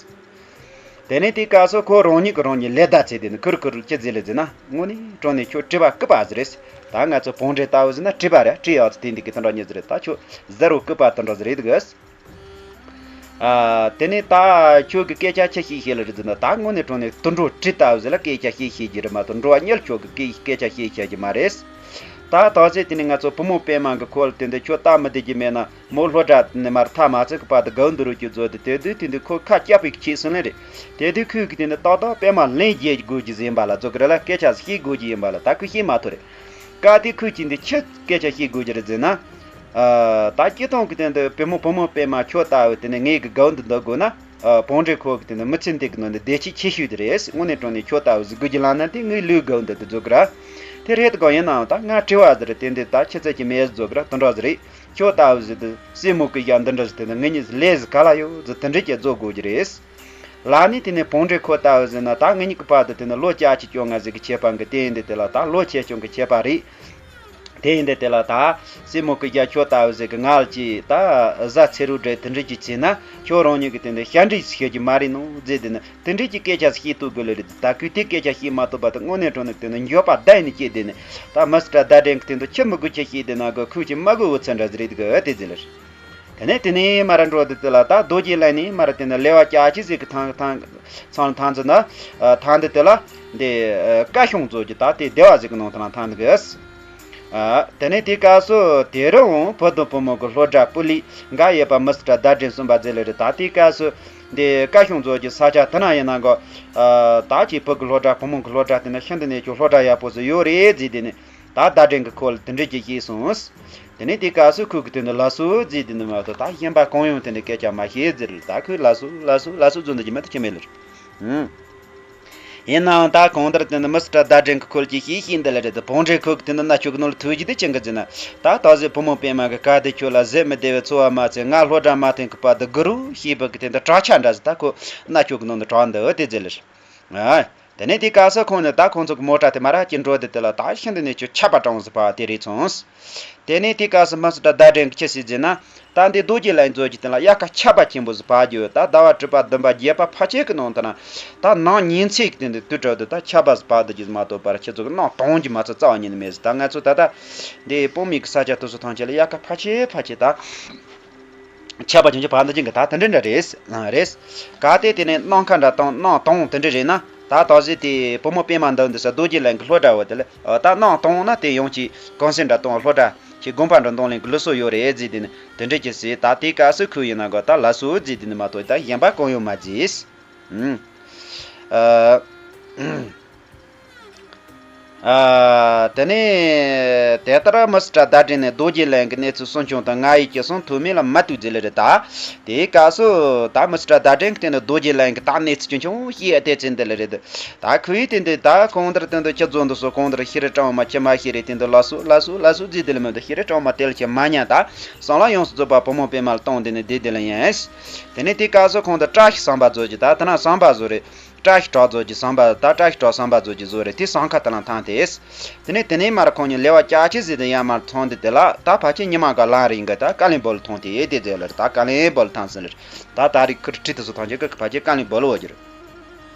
དེ་ནས་དེའི་སྐབས་སུ་ཁོ་རང་ཉིད་ཀྱིས་རང་ཉིད་ལེ་བདའ་བྱས་དེ་ནི་ཁུར་ཁུར་ཅི་ཟེར་ལེ་ཟེར་ན། དངོས་གནས་དྲང་གནས་ཁྱོད་གྲིབ་པ་སྐུད་པ་ཟིག་རེད། ད་ང་ཚོ་བང་སྒྲིག་ལྟ་བུ་ཟེར་ན་གྲིབ་པ་རེད། གྲིབ་ཡག་ཚོ་དེ་འདི་གི་དེ་འདྲ་ཉིད་ཟིག་རེད། ད་ཁྱོད་ཟེར་རོ་སྐུད་པ་དེ་འདྲ་ཟིག་རེད་གི། ཨ། དེ་ནས་ད་ཁྱོད་ཀྱིས་སྐད་ཆ་ཆི་བཤད་བཤད་ལེ་རེད་ཟེར་ན། ད་དངོས་གནས་དྲང་གནས་དུད་འགྲོ་གྲིབ་ལྟ་བུ་ཟིག་ལ་སྐད་ཆ་བཤད་བཤད་ཀྱི་རེད་མ་གཏོགས་འགྲོ་བ་དམྱལ་ཁྱོད་ཀྱིས་སྐད་སྐད་ཆ་བཤད་བཤད་ཀྱི་མ་རེད། ད་ད་ཚེ་དེ་ནས་ང་ཚོ་བུ་མོ་པད་མ་གི་ཁོ་ལ་དེ་འདི་ཁྱོད་སྟབས་མི་བདེ་གི་མེད་ན། མོ་སློབ་གྲྭ་ནས་མར་མཐའ་མ་ཚུན་གི་བར་དུ་སྒུག་སྡོད་རོགས་གྱིས་བཟོས་ཏེ། དེ་དུས་དེ་འདི་ཁོ་ཁ་སྐྱག་པའི་ཆེད་སོང་ལེ་རེད། དེ་དུས་ཁོས་གི་དེ་འདི་ཏག་ཏག་པད་མ་ལན་རྒྱག་དགོས་ཀྱི་ཟིན་པ་ལ་བཟོ་གི་རེད་ལ། སྐད་ཆ་བཤད་དགོས་ཀྱི་ཡིན་པ་ལ་ད་ཁོས་བཤད་མ་ཐུབ་རེད། སྐབས་དེ་ཁོས་ཀྱིས་འདི་ཆི་སྐད་ཆ་བཤད་དགོས་ཀྱི་རེད་ཟེར་ན། ཨ། ད་སྤྱིར་བཏང་གི་དེ་འདི་བུ་མོ་བུ་མོ་པད་མ་ཁྱོད་ལྟ་བུ་དེ་ནི་ངས་གི་སྒུག་འདི་འདུག་དགོས་ན། ཨ། བང་སྒྲིག་ཁོ་གི་དེ་ནི་མི་ཚེ་འདི་གི་ནང་ནས་བདེ་སྐྱིད་ཆེ་ཤོས་དེ་རེད། དངོས་གནས་དྲང་གནས་ཁྱོད་ལྟ་བུ་ཟིག་སྒུག་རྒྱུ་ལ་ན་དེ་ངའི་ལུས་སྒུག་འདི་དེ་བཟོ་གི་ར། དེ་རེད་དགོས་ཡིན་ནའང་ད་ང་བྲེལ་བ་ཟིག་རེད། དེ་འདི་ད་ཆི་ཚད་ཀྱི་མེད་བཟོ་གི་ར་དེ་འདྲ་ཟིག་རེད། ཁྱོད་ལྟ་བུ་ཟིག་དེ་སྲས་མོ་གི་ཡ་འདི་འདྲ་ཟིག་དེ་ནི་ངེད་གཉིས་ལས་ཟིག་ག་ལ་ཡོད་ཟིག་དེ་འདྲ་ཅིག་བཟོ་དགོས་ཀྱི་རེད། ལ་ནི་དེ་ནས་བང་སྒྲིག་ཁོ་ལྟ་བུ་ཟིག་ན་ད་ངེད་གཉིས་ཀྱི་བར་དུ་དེ་ནི་ལོ་བརྒྱད་ཅུ་བཅོ་ལྔ་ཟིག་གི་ཁྱད་པར་གི་སྟེང་དེ་དེ་ལ་ད་ལོ་ཆེ་ཆུང་གི་ཁྱད་པར་རེད། དེ་ཡིན་དེ་དེ་ལ་ད་སྲས་མོ་གི་ཡ་ཁྱོད་ལྟ་བུ་ཟིག་གི་ང་ལ་ཅིག་ད་བཟའ་ཚེ་རུ་འདྲེ་དེ་འདྲ་ཅིག་བྱས་ན་ཁྱོད་རང་ཉིད་ཀྱི་དེ་ནི་ཞབས་འདྲེན་ཞུ་རྒྱུ་མ་རེད་ནོ་ཟེར། དེ་ནི་དེ་འདྲ་ཅིག་སྐད་ཆ་བཤད་ཐུབ་དགོས་ལེ་རེད། ད་ཁོས་དེ་སྐད་ཆ་བཤད་མ་ཐུབ་པ་དེ་དངོས་གནས་དྲང་གནས་དེ་ནི་འགྱོད་པ་བརྡ་ཡིན་ནི་སྐྱེས། དེ་ནི་ད་མི་སི་ཊར་ཟླ་སྒྲོན་གྱི་དེ་འདུག་ཆི་མི་དགོས་ཆི་བཤད་དེ་ན་གི་ཁོས་ཅིག་མ་དགོས་འུ་ཚོ་འདྲ་ཟིག་རེད་གི་དེ་ཟེར་ལེ་རེད། དེ་ནས་དེ་ནས་མར་འགྲོ་དུས་དེ་ལ་ད་རྡོ་རྗེ་གླིང་ནས་མར་དེ་ནས་ལེ་བ་བརྒྱད་ཅུ་ཟིག་གི་ཐང་ཐང་ཚང་ཐང་ཚོ་ན། ཐང་དེ་དེ་ལ་འདི་བཀའ་གཞུང་མཛོད་ཀྱི་ད་དེ་སྡེ་བ་ཟིག་གི་ནང་ཐང་ཐང་དེ་གི། དེ་ནས་དེའི་སྐབས་སུ་དེ་རིང་བུ་དང་བུ་མོ་གི་སློབ་གྲྭ་སྤུ་ལེགས་འགའ་ཡོད་པ་མི་སི་ཊར་ཟླ་སྒྲོན་གསུངས་པ་ཟེར་ལེ་རེད། ད་དེའི་སྐབས་སུ་འདི་བཀའ་གཞུང་མཛོད་ཀྱི་ས་ཆ་དེ་ན་ཡིན་ན་གོ། ད་ཅིག་བུ་གི་སློབ་གྲྭ་བུ་མོ་གི་སློབ་གྲྭ་དེ་ན་ཤིན་ཏུ་ནས་ཀྱང་སློབ་གྲྭ་ཡག་པོ་ཟིག་ཡོད་རེད་ཟེར། དེ་ནས། ད་ཟླ་སྒྲོན་གྱིས་ཁོ་ལ་དེ་འདྲ་ཅིག་བཤད་སོང་། དེ་ནས་དེའི་སྐབས་སུ་ཁོས་གི་དེ་ནི་ལགས་སོ་ཟེར། དེ་ནི་མ་གཏོགས་ད་གཞན་པ་གང་ཡང་དེ་འདྲ་སྐད་ཆ་མ་བཤད་ཟེར། ད་ཁོས་ལགས་སོ་ལགས་སོ་ལགས་སོ་ཟེར་འདི་གི་མེད་དུ་ཁྱེར་མེད་ལེ་རེད། ཡིན་ནའང་ད་གང་ལྟར་དེ་ནི་མི་སི་ཊར་ཟླ་སྒྲོན་གྱིས་ཁོ་ལ་ཅིག་བཤད་བཤད་འདི་ལེ་རེད། དེ་བང་སྒྲིག་ཁོ་གི་དེ་ནི་རྣ་ཆུ་གི་ནང་ལ་ཐུག་རྒྱུ་དེ་ཅི་འགི་ཟེར་ན། ད་ད་ཟེར་བུ་མོ་པད་མ་གི་གལ་ཏེ་ཁྱོད་ལ་ཟས་མི་བདེ་བའི་ཚོར་བ་མ་ཚད་ང་སློབ་གྲྭ་མ་ཐོན་གི་བར་དུ་སྒུག་རོགས་ཞེས་པ་གི་དེ་འདི་གྲྭ་ཆ་འདྲ་ཟིག་ད་ཁོ་རྣ་ཆུ་གི་ནང་དུ་གྲགས་འདུག་དེ་ཟེར་ལེ་རེད། དེ་ནས་དེའི་སྐབས་སུ་ཁོང་ནི་ད་ཁོང་ཚོ་གི་མོ་ཊ་དེ་མར་ཅིག་འགྲོ་དུས་དེ་ལ་ད་ཤིན་ཏུ་ནས་ཀྱང་ཆར་པ་གྲང་ཟིག་བབས་དེ་རེད་སོང་། དེ་ནས་དེའི་སྐབས་སུ་མི་སི་ཊར་ཟླ་སྒྲོན་གྱིས་ཅི་ཟེར་ཟེར་ན། ད་འདི་རྡོ་རྗེ་གླིང་མཛོད་ཀྱི་སྟེང་ལ་དབྱར་ཁ་ཆར་པ་ཆེན་པོ་ཟིག་བབས་རྒྱུ་ཡོད། ད་ཟླ་བ་དྲུག་པ་བདུན་པ་བརྒྱད་པ་ཕལ་ཆེར་གི་ནང་དུ་ན། ད་ནམ་ཉིན་མཚན་གི་སྟེང་དུ་དུས་དྲུག་ཏུ་ད་ཆར་པ་ཟིག་བབས་སྡོད་རྒྱུ་ཟིག་མ་གཏོགས་པར་ཁྱེད་ཚོ་གི་གནམ་དྭངས་རྒྱུ་མ་ཚད་རྩ་བ་ཉིད་ནས་མེད་ཟེར། ད་ང་ཚོ་ད་ལྟ་འདི་བོད་མི་གི་ས་ཆ་དེ་ཚོ་ཐམས་ཅད་ལ་དབྱར་ཁ་ཕལ་ཆེར་ཕལ་ཆེར་ད། ཆད་པ་ཅུང་ཅུང་བར་འདི་ཅན་གྱི་ད་དེ་འདྲ་འདྲ་རེད། རེད། གལ་ཏེ་དེ་ནས་སྣང་ཁ་འདྲ་དང་སྣང་སྟོང་དེ་འདྲ་རེད་ན། ད་ད་གཟོད་དེ་བུ་མོ་པད་མ་འདུག་འདི་ས་རྡོ་རྗེ་གླིང་གི་ལྷོ་འདྲ་བོ་དེ་ལ་ད་སྣང་སྟོང་ན་དེ་ཡོང་གི་གོང་གསལ་འདྲ་དང་ལྷོ་འདྲ་ཁྱེད་དགོན་པ་འདྲ་གདོང་ལེན་གི་ལུགས་སྲོལ་ཡོད་རེད་ཟེར། དེ་ནི་དེ་འདྲ་ཅི་ཟེར། ད་དེ་སྐབས་སུ་ཁོ་ཡིན་ན་གོ་ད་ལ་སོ་ཟེར། དེ་ནི་མ་གཏོགས་ད་གཞན་པ་གང་ཡང་མ་ཟེར། ཨུམ། ཨ། ཨ། དེ་ནས་དེ་ལྟར་མི་སི་ཏྲ་ཟླ་སྒྲོན་ནས་རྡོ་རྗེ་གླིང་གི་གནས་ཚུལ་གསུང་བྱུང་དང་ང་ཡིས་ཅི་གསུང་ཐོགས་མེད་ལ་མ་གཏུགས་ཟེར་ལེ་རེད་ད། དེའི་སྐབས་སུ་ད་མི་སི་ཏྲ་ཟླ་སྒྲོན་གྱིས་དེ་ནས་རྡོ་རྗེ་གླིང་གི་ད་གནས་ཚུལ་ཆུང་ཆུང་ཞིག་ཨ་དེ་ཚེ་འདི་ལེ་རེད། ད་ཁོ་ཡིས་དེ་འདི་ད་གང་ལྟར་དེ་འདི་ཁྱི་རྫོང་འདི་སོ་གང་ལྟར་ཤི་རེ་གྲང་མ་ཁྱི་མ་ཤི་རེ་དེ་འདི་ལ་སོ་ལ་སོ་ལ་སོ་ཟེར་དེ་ལ་མི་འདི་ཤི་རེ་གྲང་མ་དེ་ལ་ཁྱི་མ་ཉན་ད། སང་ལ་ཡོངས་སུ་རྫོགས་པ་བུ་མོ་པད་མ་ལ་བཏང་དེ་ནས་བསྡད་དེ་ལ་ཡིན། དེ་ནས་དེའི་སྐབས་སུ་ཁོང་དུ་བཀྲ་ཤིས་བསམ་པ་བཟོ་གི་ད་དེ་ན་བསམ་པ་བཟོ་རེད། བཀྲ་ཤིས་གྲགས་རྫོགས་ཀྱི་བསམ་པ་ད་བཀྲ་ཤིས་གྲགས་བསམ་པ་རྫོགས་ཀྱི་བཟོ་རེད། དེ་སང་ཁ་དེ་ལ་ཐང་དེས། དེ་ནས་དེ་ནས་མར་ཁོང་གཉིས་ལེ་བ་ལྕགས་ཆི་ཟིག་དེ་ཡར་མར་ཚོང་དེ་དེ་ལ་ད་ཕལ་ཆེར་ཉི་མ་ག་ལང་རིང་གི་ད་ཀ་ལིང་སྦུག་ལ་ཐོན་དེ་དེ་ཟེར་ལ་རེད། ད་ཀ་ལིང་སྦུག་ལ་ཐང་ཟེར་ལ་རེད། ད་ད་རིག་ཁུར་ཁྲི་དེ་ཚོ་ཐང་ཆེ་གི་ཕལ་ཆེར་ཀ་ལིང་སྦུག་ལ་འོ་གྱུར།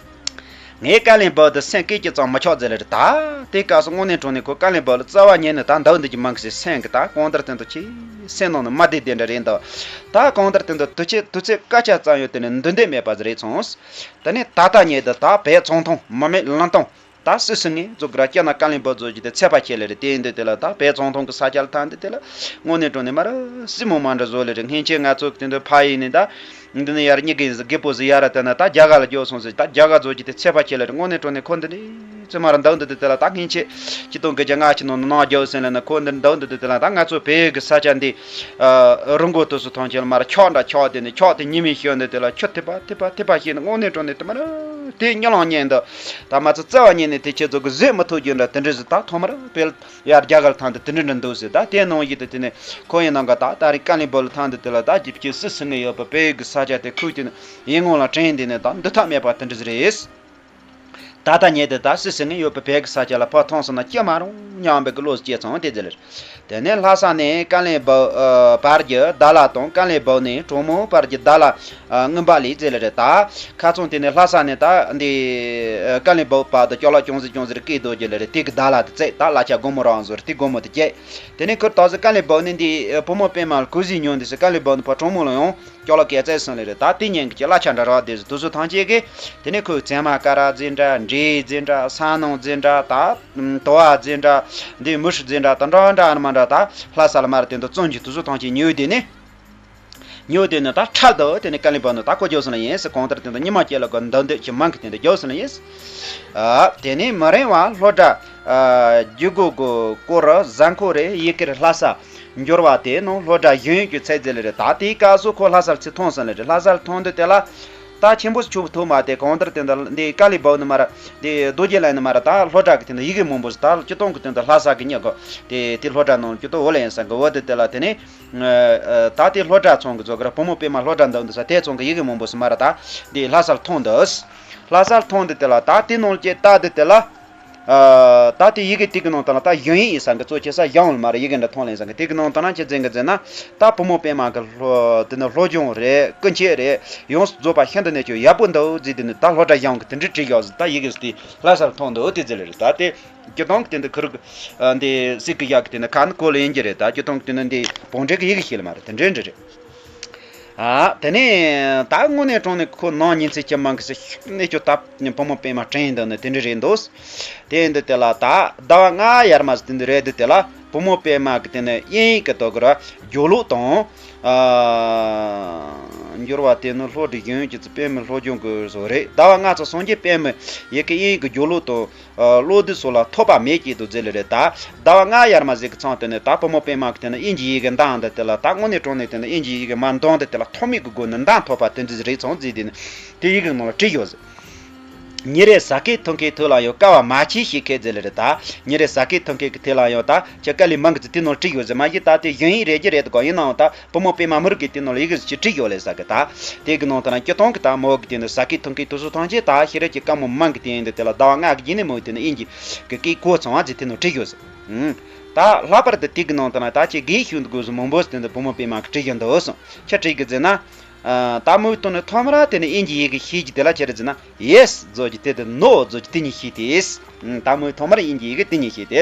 ངས་ཀ་ལིང་སྦུག་དེ་སེམས་སྐད་ཅིག་ཙམ་མི་ཆོག་ཟེར་ལ་རེད། ད་དེ་སྐབས་སུ་དངོས་གནས་དྲང་གནས་ཁོ་ཀ་ལིང་སྦུག་ལ་རྩ་བ་ཉིད་ནས་ད་འདུག་འདི་ཀྱི་མང་གི་སེམས་ཀྱི་ད་གང་ལྟར་དེ་འདུག་ཆེ་སེམས་ནང་ནས་མ་བདེ་བདེ་འདྲ་རེད་འདུག་ད་གང་ལྟར་དེ་འདུག་དུས་ཚོད་དུས་ཚོད་སྐད་ཆ་ཙམ་ཡོད་དེ་ནས་འདུག་འདོད་མེད་པ་ཟིག་རེད་སོང་། དེ་ནས་ད་ལྟ་ཉིད་དུ་ད་བོད་ཚོང་ཐོང་མི་མེད་ལུང་སྟོང་ད་སུད་སི་ངས་འཛུགས་གི་ར་སྐྱ་ན་ཀ་ལིང་སྦུག་བཟོ་རྒྱུ་དེ་ཚད་པ་ཆེ་ལེ་རེད། དེ་ཡིན་དུས་དེ་ལ་ད་བོད་ཚོང་ཐོང་གི་ས་ཆ་ལ་ཐང་དུས་དེ་ལ་དངོས་གནས་དྲང་གནས་མ་ར་སྲིད་མོ་མ་འདྲ་བཟོ་ལེ་རེད། སྔན་ཆད་ང་ཚོ་གི་དེ་འདྲ་ཕ་ཡིན་ནི་ད་འདི་ནི་ཡར་གཉིས་ཀ་ཡིན་ཟེར་རྒད་པོ་ཟེར་ཡ་ར་དེ་ན་ད་རྒྱ་གར་ལ་འགྱོ་སོང་ཟེར། ད་རྒྱ་གར་བཟོ་རྒྱུ་དེ་ཚད་པ་ཆེ་ལེ་རེད། དངོས་གནས་དྲང་གནས་ཁོ་འདི་འདྲའི་ཚེ་མ་ར་འདུག་འདི་དེ་དེ་ལ་ད་སྔན་ཆད་ཅི་གཏོང་གི་རྒྱ་ང་ཅི་ནོ་ནང་རྒྱོ་ཟེར་ལེ་ན་ཁོ་འདི་འདུག་འདི་དེ་དེ་ལ་ད་ང་ཚོ་བོད་གི་ས་ཆ་འདི་རི་མགོ་དུ་སུ་ཐང་ཆེ་ལ་མ་ར་ཆོག་འདྲ་ཆོག་དེ་ནི་ཆོག་དེ་ཉི་མའི་ཤོད་འདི་དེ་ལ་ཆུ་ཐིབས་པ་ཐིབས་པ་ཐིབས་པ་ཤེས་ནི་དངོས་གནས་དྲང་གནས་དེ་མ་ར། དེ་གཉིད་ལམ་ཉན་འདུག་ད་མ་ཚད་རྩ་བ་ཉིད་ནས་དེ་ཁྱེད་ཚོ་གི་བཟོད་མི་ཐུབ་རྒྱུ་འདྲ་དེ་འདྲ་ཟིག་ད་ཐོག་མར་དཔེ་ཡར་རྒྱ་གར་ཐང་དུ་དེ་འདྲ་འདྲ་འདུག་ཟེར། ད་དེ་ནང་བཞིན་དུ་དེ་ནས་ཁོ་ཡིན་ནང་ག་ད་ད་རིང་ཀ་ལིང་སྦུག་ལ་ཐང་དུ་དེ་ལ་ད་ཅིབ་ཅིབ་སི་སི་ནས་ཡོད་པ་བོད་ཀྱི་ས་ཆ་དེ་ཁུག་དེ་ནས་ཡིད་ངོ་ལ་དྲན་དེ་ནས་ད་འདུག་ཐབས་མེད་པ་དེ་འདྲ་ཟིག་རེད། ད་ལྟ་ཉིད་དུ་ད་སི་སི་ནས་ཡོད་པའི་བོད་ཀྱི་ས་ཆ་ལ་ཕར་ཐོན་སོང་ན་ཅི་མ་རུང་སྙམ་པའི་བློ་སྐྱེས་ཙང་དེ་ཟེར། དེ་ནས་ལྷ་ས་ནས་ཀ་ལིང་སྦུག་ཨ་བར་གྱི་ཟླ་ལ་དང་། ཀ་ལིང་སྦུག་ནས་གྲོ་མོ་བར་གྱི་ཟླ་ལ་ཨ་རྔོན་པ་ལས་ཟེར་ལེ་རེད། ད་ཁ་ཚོན་དེ་ནས་ལྷ་ས་ནས་ད་འདི་ཨ་ཀ་ལིང་སྦུག་བར་དུ་ཅ་ལག་ཅུང་ཟད་ཅུང་ཟད་སྐྱེལ་འདུག་གི་ལེ་རེད། དེ་གི་ཟླ་ལ་དེ་བཙལ། ད་གླ་ཆ་སྒོར་མོ་རང་བཟོ་རེད། དེ་སྒོར་མོ་དེ་བསྐྱལ། དེ་ནས་ཁོ་ད་གཟོད་ཀ་ལིང་སྦུག་ནས་འདི་ཨ་བུ་མོ་པད་མ་ལ་གུས་བརྩི་མྱོང་འདི་ཟེར་ཀ་ལིང་སྦུག་ནས་ཕར་གྲོ་མོ་ལ་ཡོང་། ཅ་ལག་སྐྱེལ་བཙལ་སོང་ལེ་རེད། ད་དེ་ཉིན་གྱི་གླ་ཆ་འདྲ་རག་དེ་ཟེར་དུ་སུ་ཐང་ཆེ་གི། དེ་ནས་ཁོས་བཙན་མ་ཀ་ར་ཟེར་འདྲ། འབྲས་ཟེར་འདྲ། ས་ནོང་ཟེར་འདྲ། ད་དོ་བ་ཟེར་འདྲ། འདི་མུ་ཧྲི་ཟེར་འདྲ། ད་འདྲ་འདྲ་ཨ་ནི་མ་འདྲ། ད་ལྷ་ས་ལ་མར་དེ་འདུག་བཙོང་གི་དུ་སུ་ཐང་ཆེ་ཉོས་དེ་ནས། ཉོས་དེ་ནས་ད་ཁྲལ་དུ་དེ་ནས་ཀ་ལིང་སྦུག་ནས་ད་ཁོ་འགྱོ་སོང་ལེ་ཡིན་ཟེར། གང་ལྟར་དེ་འདུག་ཉི་མ་སྐྱེལ་ལ་གོ་འདུག་འདོད་ཀྱི་མང་གི་དེ་འདུག་འགྱོ་སོང་ལེ་ཡིན། ཨ། དེ་ནས་མི་རིང་བ་སློབ་གྲྭ་ཨ་བརྒྱུད་སྐོར་གྱི་སྐོར་གཟའ་འཁོར་རེ་ཡི་གེར་ལྷ་ས་འབྱོར་བ་དེ་ནང་སློབ་གྲྭ་གཞུང་གི་ཚད་ཟེར་ལེ་རེད། ད་དེའི་སྐབས་སུ་ཁོ་ལྷ་སར་ཚུར་ཐོན་སོང་ལེ་རེད། ལྷ་སར་ཐོན་དུས་དེ་ལ་ད་ཆེན་པོ་ཆུ་བོ་ཐུག་མ་དེ་གང་ལྟར་དེ་འདི་འདི་ཀ་ལིང་སྦུག་ནས་མར་འདི་རྡོ་རྗེ་གླིང་ནས་མར་ད་སློབ་གྲྭ་གི་དེ་འདི་ཡི་གེ་མང་པོ་ཞིག་ད་སྤྱི་བཏང་གི་དེ་འདི་ལྷ་ས་གི་མྱི་གི་དེ་དེ་སློབ་གྲྭ་ནང་སྤྱི་བཏང་འོ་ལེ་ཡིན་ས་གི་འོ་དེ་དེ་ལ་དེ་ནས་ད་དེ་སློབ་གྲྭ་ཚང་གི་ཚོ་གི་ར་བུ་མོ་པད་མ་སློབ་གྲྭ་འདུག་འདི་ས་དེ་ཚང་གི་ཡི་གེ་མང་པོ་ཞིག་མར་ད་འདི་ལྷ་སར་ཐོན་འདུག་ལྷ་སར་ཐོན་དུས་དེ་ལ་ད་དེ་ནང་ལ་ཅིག་ལྟ་དུས་དེ་ལ། ཨ། ད་དེ་ཡི་གེ་དེ་གི་ནང་དུ་ན་ད་གཞུང་ཡིག་ཡིན་ས་གི་གཙོ་ཆེ་ས་གཞུང་ལ་མར་ཡི་གེ་འདྲ་མཐོང་ལེན་ས་གི་དེ་གི་ནང་དུ་ན་ཅི་འཛིན་གི་འཛིན་ན་ད་བུ་མོ་པད་མ་གི་སློ་དེ་ནི་སློབ་སྦྱོང་རེད། སྐུ་མཁྱེན་རེད། ཡོངས་སུ་རྫོགས་པ་ཤིན་ཏུ་ནས་ཀྱང་ཡག་པོ་འདུག་ཟེར། དེ་ནི་ད་སློབ་གྲྭ་གཞུང་གི་དེ་འདྲའི་བྲིས་ཡོད་ཟེར། ད་ཡི་གེ་དེ་ལྷ་སར་ཐོན་འདུག་དེ་ཟེར་ལེ་རེད། ད་དེ་སྤྱི་བཏང་གི་དེ་འདི་ཁུར་གི་འདི་སྲིད་གི་ཡག་གི་དེ་ནི་ཁ་ནི་གོ་ལེ་ཡིན་གྱི་རེད། ད་སྤྱི་བཏང་གི་དེ་ནི་འདི་བོང་འདྲེ་གི་ཡི་གེ་ཤེས་ལེ་མ་རེད། དེ་འདྲའི་འདྲ་རེད། ཨ། དེ་ནས་ད་དངོས་གནས་དྲང་གནས་ཁོ་ནང་ཉིན་མཚན་གྱི་མང་གི་སེ་ཤུགས་ནས་ཁྱོད་ད་བུ་མོ་པད་མ་དྲན་འདུག་ནི་དེ་འདྲ་རེད་འདུག་དེ་འདི་དེ་ལ་ད་ཟླ་བ་ལྔ་ཡར་མར་དེ་འདི་རེད། འདི་དེ་ལ་བུ་མོ་པད་མ་གི་དེ་ནས་དབྱིན་ཡིག་གི་དོ་གི་ར་སྦྱོར་ཀློག་དང་། ཨ། འགྱུར་བ་དེ་ནི་སློབ་གྲྭ་གཞུང་གི་ཚུ་པད་མའི་སློབ་སྦྱོང་གི་བཟོ་རེད། ཟླ་བ་ལྔ་ཚོ་སངས་རྒྱས་པད་མའི་ཡི་གེ་དབྱིན་ཡིག་གི་སྦྱོར་ཀློག་དང་། ཨ། ཀློག་འདི་སོགས་ལ་ཐོགས་པ་མེད་ཅིག་ཏུ་མཛད་ལེ་རེད། ད་ཟླ་བ་ལྔ་ཡར་མར་ཟིག་གི་ཚང་དེ་ནས་ད་བུ་མོ་པད་མ་གི་དེ་ནས་དབྱིན་ཇི་ཡི་གེ་འདང་འདི་དེ་ལ་ད་དངོས་གནས་དྲང་གནས་དེ་ནས་དབྱིན་ཇི་ཡི་གེ་མར་འདང་འདི་དེ་ལ་ཐོགས་མེད་ཀྱི་སྒོ་ནས་འདང་ཐོབ་པ་དེ་འདྲ་ཟིག་རེད་སོང་ཟེར། དེ་ནས་དེ་ཡི་གེ་ནང་ལ་བྲིས་ཡོད་ཟེར། ཉིན་རེ་ཟ་སྐད་འཐུང་མཁན་ཐུགས་ལ་ཡང་དཀའ་བ་མ་མཆིས་ཞེས་ཁས་མཛད་ལེ་རེད། ད་ཉིན་རེ་ཟ་སྐད་འཐུང་མཁན་གྱི་ཐུགས་ལ་ཡང་ད་ཁྱེད་དཀའ་ལས་མང་གི་ཟེར། དེ་ནང་ལ་བྲིས་ཡོད་ཟེར། མ་གཞི་ད་དེ་གཞུང་ཡིག་རེད་ཀྱི་རེད་དོ། ཡིན་ནའང་ད་བུ་མོ་པད་མ་མི་རིགས་ཀྱི་དེ་ནང་ལ་ཡི་གེ་ཟིག་བྲིས་ཡོད་ལེ་ཟེར་གི། ད་དེ་གི་ནང་དུ་ན་སྤྱི་བཏང་གི་ད་མོ་གི་དེ་ནི་ཟ་སྐད་འཐུང་མཁན་དུ་སུ་ཐང་ཆེ་ད་ཤེས་རབ་ཀྱི་བཀའ་མོལ་མང་གི་དེ་ཡིན་དུས་དེ་ལ་ཟླ་བ་ལྔ་གི་རྗེས་ནས་མོ་གི་དེ་ནི་དབྱིན་ཇི་གི་སྐད་གོ་ཚང་བ་ཟིག་དེ་ནང་བྲིས་ཡོད་ཟེར། ཨུམ། ད་ལྷག་པར་དུ་དེ་གི་ནང་དུ་ན་ད་ཅིག་དགེ་ཞུ་འདུག་དགོས་སུ་མང་པོ་ཟིག་དེ་འདི་བུ་མོ་པད་མ་གི་བྲིས་ཡོད་འདུག་སོང་། ཁྱེད་བྲིས་གི་ཟེར་ན། ཨ། ད་མོའི་ཐོག་ནས་ཐོག་མར་དེ་ནི་དབྱིན་ཇི་ཡི་གེ་ཤེས་ཀྱི་དེ་ལ་ཁྱེད་རེ་ཟེར་ན། ཡེས་ཟོ་གི་དེ་དེ་ནོ་ཟོ་གི་དེ་གཉིས་ཤེས་ཏེ། ཨུམ། ད་མོའི་ཐོག་མར་དབྱིན་ཇི་ཡི་གེ་དེ་གཉིས་ཤེས་ཏེ།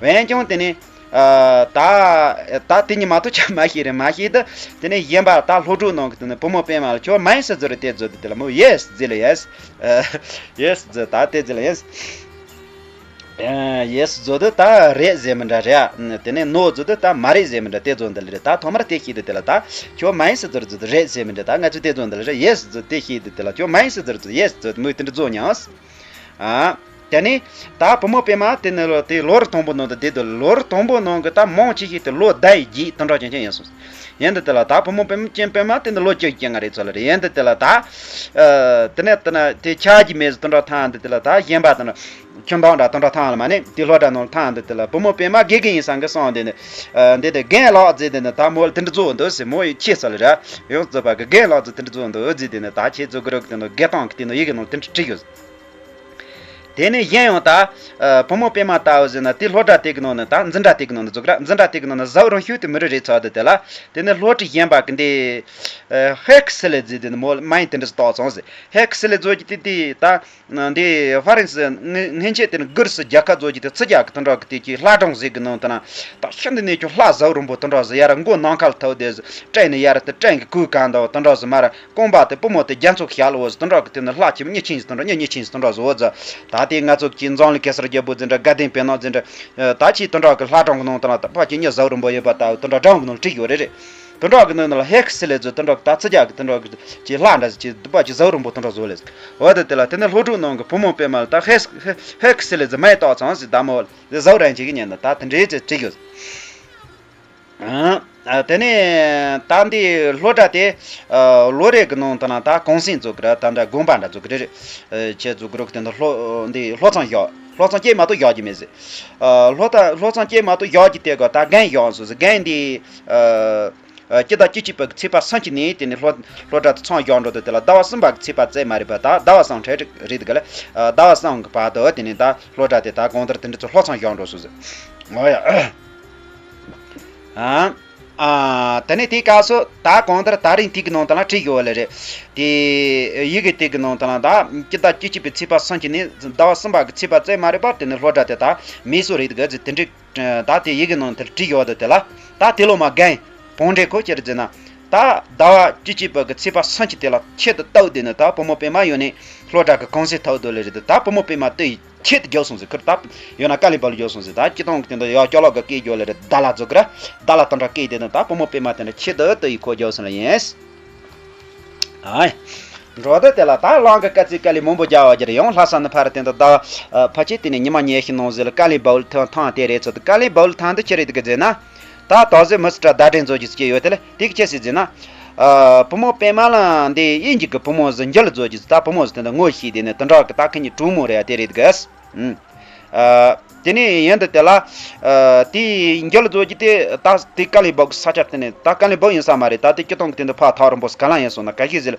འོན་ཀྱང་དེ་ནི། ཨ། ད་ད་དེ་གཉིས་མ་གཏོགས་ཆ་མ་ཤེས་རེད། མ་ཤེས་དུས་དེ་ནས་གཞན་པ་ད་སློབ་ཕྲུག་ནང་གི་དེ་ནས་བུ་མོ་པད་མ་ལ་ཁྱོད་མ་ཡིན་ཟེར་རྫུ་རེད་དེ་རྫུ་དེ་དེ་ལ་མོ་ཡེས་ཟེར་ལ་ཡེས། ཡེས་རྫུ་ད་དེ་རྫུ་ལ་ཡེས། ཡེས་རྫུ་དུ་ད་རེད་ཟེར་མི་འདྲ་རེད། དེ་ནས་ནོ་རྫུ་དུ་ད་མ་རེད་ཟེར་མི་འདྲ་དེ་རྫུ་འདི་ལ་རེད། ད་ཐོག་མར་དེ་ཤེས་དུས་དེ་ལ་ད་ཁྱོད་མ་ཡིན་ཟེར་རྫུ་དུ་རེད་ཟེར་མི་འདྲ། ད་ང་ཚོས་དེ་རྫུ་འདི་ལ་རེད། ཡེས་རྫུ་དེ་ཤེས་དུས་དེ་ལ་ཁྱོད་མ་ཡིན་ཟེར་རྫུ་ཡེས་རྫུ་མོས་དེ་འདྲ་རྫུ་མྱངས། ཨ། དེ་ནས་ད་བུ་མོ་པད་མ་དེ་ནི་ལོ་དེ་ལོ་རུ་དང་པོ་ནང་དུ་བསྡད་དུས། ལོ་རུ་དང་པོ་ནང་གི་ད་མང་ཆེ་ཤོས་དེ་ལོ་ཟླ་ཡི་རྗེས་དུ་འགྲོ་ཅན་ཅན་ཡིན་སོང་། ཡིན་དུས་དེ་ལ་ད་བུ་མོ་པད་མ་ཅན་པད་མ་དེ་ནི་ལོ་བཅུ་གཅིག་ལྔ་རེད་ཚོད་ལ་རེད། ཡིན་དུས་དེ་ལ་ད་ཨ་དེ་ནས་དེ་ན་དེ་ཆགས་ཀྱི་མེད་ཟེར་དུ་འགྲོ་ཐང་དུས་དེ་ལ་ད་གཞན་པ་དེ་ན་ཁྱིམ་བདག་འདྲ་དུ་འགྲོ་ཐང་ལ་མ་ནི་དེ་སློབ་གྲྭ་ནང་ལ་ཐང་དུས་དེ་ལ་བུ་མོ་པད་མ་དགེ་རྒན་ཡིན་སང་གི་སོང་དེ་ནི་ཨ་འདི་དེ་རྒན་ལགས་ཟེར་དེ་ནི་ད་མོ་ལ་དེ་འདྲ་རྫུ་འདུག་ཟེར། མོ་ཡི་ཁྱེད་ཚོ་ལ་ར་ཡོངས་རྫོགས་པ་གི་རྒན་ལགས་ཚོ་དེ་འདྲ་རྫུ་འདུག་ཟེར། དེ་ནི་ད་ཁྱེད་ཚོ་གི་རོགས་དེ་ནི་དགེ་སྟོང་གི་དེ་ནི་ཡི་གེ་ནང་དེ་འདྲ་བྲིས་ཡོད། དེ་ནས་གཞན་ཡང་ད་ཨ་བུ་མོ་པད་མ་ལྟ་བུ་ཟེར་ན་དེ་སློབ་གྲྭ་དེ་གི་ནང་ནས་ད་འཛིན་གྲྭ་དེ་གི་ནང་ནས་འཛུགས་ར། འཛིན་གྲྭ་དེ་གི་ནང་ནས་གཟའ་རང་ཤུགས་དེ་མི་རུ་རེད་ཚོད་དེ་དེ་ལ། དེ་ནས་སློབ་ཕྲུག་གཞན་པ་གི་འདི་ཨ་ཧེག་སི་ལེ་ཟེར་དེ་ནི་མོ་མ་ཡིན་དེ་འདྲ་ཟེར་ཏོག་ཙམ་ཟེར། ཧེག་སི་ལེ་ཟེར་གྱི་དེ་དེ་ད་འདི་ཧྥ་རན་སི་སྔན་ཆད་དེ་ནི་གུར་སི་རྒྱལ་ཁབ་ཟེར་གྱི་དེ་ཚི་རྒྱལ་གི་དེ་འདྲ་གི་དེ་གྱི་ལྷ་སྒྲུང་ཟེར་གི་ནང་དེ་ན་ད་ཤིན་ཏུ་ནས་ཀྱང་ལྷ་གཟའ་རིང་པོ་དེ་འདྲ་ཟེར་ཡར་མགོ་ནམ་མཁའ་ལ་ཐོག་དེ་ཟེར། སྤྲིན་ནི་ཡར་དེ་སྤྲིན་གི་གོས་གང་དང་དེ་འདྲ་ཟེར་མར། རྐང་པ་དེ་བུ་མོ་དེ་རྒྱ་མཚོ་ཞལ་ལ་འོ་ཟེར་དེ་འདྲ་གི་དེ་ནི་ལྷ་ཆེན་མོ་གཉིས་ཆེན་ཟེར་དེ་འདྲ་གཉིས་གཉིས་ཆེན་ཟེར་དེ་འདྲ་ཟེར་འོ་ཟེར། ད་དེ་ང་ཚོ་གི་མཛངས་བླུན་གེ་སར་རྒྱལ་པོ་ཟེར་འདྲ་དགའ་ལྡན་པད་ནག་ཟེར་འདྲ་ད་ཆེས་དེ་འདྲ་གི་ལྷ་སྒྲུང་གི་ནང་དུ་ལ་ད་ཕ་ཆེ་གཉིས་གཟའ་རིང་པོ་ཡོད་པ་ལྟ་བུ་དེ་འདྲ་སྒྲུང་གི་ནང་ལ་བྲིས་ཡོད་རེད་རེད། དེ་འདྲ་གི་ནང་ལ་ཧེག་སི་ལེ་ཟེར་དེ་འདྲ་གི་ད་ཚི་རྒྱལ་གི་དེ་འདྲ་གི་ཆེས་ལྷ་འདྲ་ཟེར་ཆེས་དེ་ཕ་ཆེ་གཟའ་རིང་པོ་དེ་འདྲ་ཟེར་ལེ་ཟེར། འོ་དེ་དེ་ལ་དེ་ནི་སློབ་ཕྲུག་ནང་གི་བུ་མོ་པད་མ་ལ་ད་ཧེག་ཧེག་སི་ལེ་ཟེར་མ་ཡི་ཏོག་ཙམ་ཟེར་ད་མོ་ལ་གཟའ་རང་ཆེ་གི་ཉན་ད་ད་དེ་འདྲའི་ཆེ་བྲིས་ཡོད། ཨ། དེ་ནས་ད་འདི་སློབ་གྲྭ་དེ་ཨ་ལོ་རེ་གི་ནང་དུ་ན་ད་གུང་སེང་བཙུགས་གི་ར་ད་འདྲ་དགོན་པ་འདྲ་བཙུགས་གི་རེད། ཨ་ཆེ་བཙུགས་གི་རོགས་དེ་འདི་སློབ་འདི་སློབ་ཚན་བཞག་སློབ་ཚན་གཅིག་མ་གཏོགས་བཞག་རྒྱུ་མེད་ཟེར། ཨ་སློབ་ད་སློབ་ཚན་གཅིག་མ་གཏོགས་བཞག་རྒྱུ་དེ་ག་ད་རྒན་བཞག་སོང་ཟེར། རྒན་འདི་ཨ་ཨ་སྤྱི་ཟླ་བཅུ་གཅིག་པའི་ཚེས་པ་སུམ་ཅུ་ནས་དེ་ནས་སློབ་སློབ་གྲྭ་དེ་ཚང་བཞག་འགྲོ་དུས་དེ་ལ་ཟླ་བ་གསུམ་པ་གི་ཚེས་པ་བཙལ་མ་རེད་པ། ད་ཟླ་བ་གསུམ་རེད་རེད་གི་ལ། ཨ་ཟླ་བ་གསུམ་གི་བར་དུ་དེ་ནས་ད་སློབ་གྲྭ་དེ་ད་གང་ལྟར་དེ་འདྲ་ཚོ་སློབ་ཚན་བཞག་འགྲོ་སོང་ཟེར། ཨོ་ཡ། ཨ། ཨ། དེ་ནས་དེའི་སྐབས་སུ་ད་གང་ལྟར་ད་རིང་དེ་གི་ནང་དུ་ལ་བྲིས་ཡོད་ལེ་རེད། དེ་ཡི་གེ་དེ་གི་ནང་དུ་ལ་ད་སྤྱི་ཟླ་བཅུ་གཅིག་པའི་ཚེས་པ་སུམ་ཅུ་ནས་ཟླ་བ་གསུམ་པ་གི་ཚེས་པ་བཙལ་མ་རེད་པ། དེ་ནས་སློབ་གྲྭ་དེ་ད་མེད་སོང་རེད་གི་ཟེར། དེ་འདྲའི་ད་དེ་ཡི་གེ་ནང་དེར་བྲིས་ཡོད་དེ་དེ་ལ། ད་དེ་ལོ་མ་རྒན་བོང་འདྲེ་ཁོ་ཁྱེར་ཟེར་ན། ད་ཟླ་བ་བཅུ་གཅིག་པ་གི་ཚེས་པ་སུམ་ཅུ་དེ་ལ་ཆེད་དུ་བཏབ་དེ་ནི་ད་བུ་མོ་པད་མ་ཡོད་ནས་སློབ་གྲྭ་གི་གུང་སེང་ཐོག་དུ་ལེ་རེད། ད་བུ་མོ་པད་མ་དེ་ཡི་ཆེད་དུ་རྒྱོབ་སོང་ཟེར། ཁུར་ད་ཡོད་ན་ཀ་ལི་བལ་རྒྱོབ་སོང་ཟེར། ད་སྤྱི་བཏང་གི་དེ་འདྲ་ཡག་སྐྱོ་ལོག་གི་སྐད་རྒྱོབ་ལེ་རེད། ད་ལ་རྫོགས་གི་ར་ད་ལ་དེ་འདྲ་སྐད་དེ་ནི་ད་བུ་མོ་པད་མ་དེ་འདྲ་ཆེད་དུ་དེ་ཡི་ཁོ་རྒྱོབ་སོང་ལ་ཡིན། ཨའི། འགྲོ་དུས་དེ་ལ་ད་གླང་གི་དཀའ་ཚེགས་དཀའ་ལས་མང་པོ་རྒྱག་པ་རྒྱུ་རེད། ཡང་ལྷ་ས་ནས་ཕར་དེ་འདྲ་ཟླ་བ་ཕལ་ཆེར་དེ་ནས་ཉི་མ་ཉི་ཤུ་ནང་ཟེར་ལ་ཀ་ལི་བལ་ཐང་ཐང་དེ་རེད་ཚོད། ཀ་ལི་བལ་ཐང་དུ་ཅི་རེད་གི་ཟེར་ན། ད་ད་གཟོད་མི་སི་ཊར་ཟླ་སྒྲོན་ཚོ་གི་སྐྱེས་ཡོད་དེ་ལ་དེ་གི་ཅི་ཟེར་ཟེར་ན། ཨ་བུ་མོ་པད་མ་ལ་འདི་དབྱིན་ཇི་གི་བུ་མོ་ཟེར་འགྱུར་ཚོ་གི་ད་བུ་མོ་ཟེར་དེ་འདྲ་ངོ་ཤེས་དེ་ནས་དེ་འདྲ་གི་ད་ཁི་གཉིས་གྲོགས་མོ་རེད་ཡ་དེ་རེད་གི། ཨུམ། ཨ། དེ་ནས་ཡིན་དུས་དེ་ལ། ཨ། དེའི་འགྱུར་རྫོགས་ཀྱི་དེ་ད་དེ་ཀ་ལི་བོག་ས་ཆར་དེ་ནས་ད་ཀ་ལི་བོག་ཡིན་ས་མ་རེད། ད་དེ་སྤྱི་བཏང་གི་དེ་འདི་ཕ་ཐག་རིང་པོ་ག་ལ་ཡིན་སོང་ན་ག་ཤེད་ཟེར།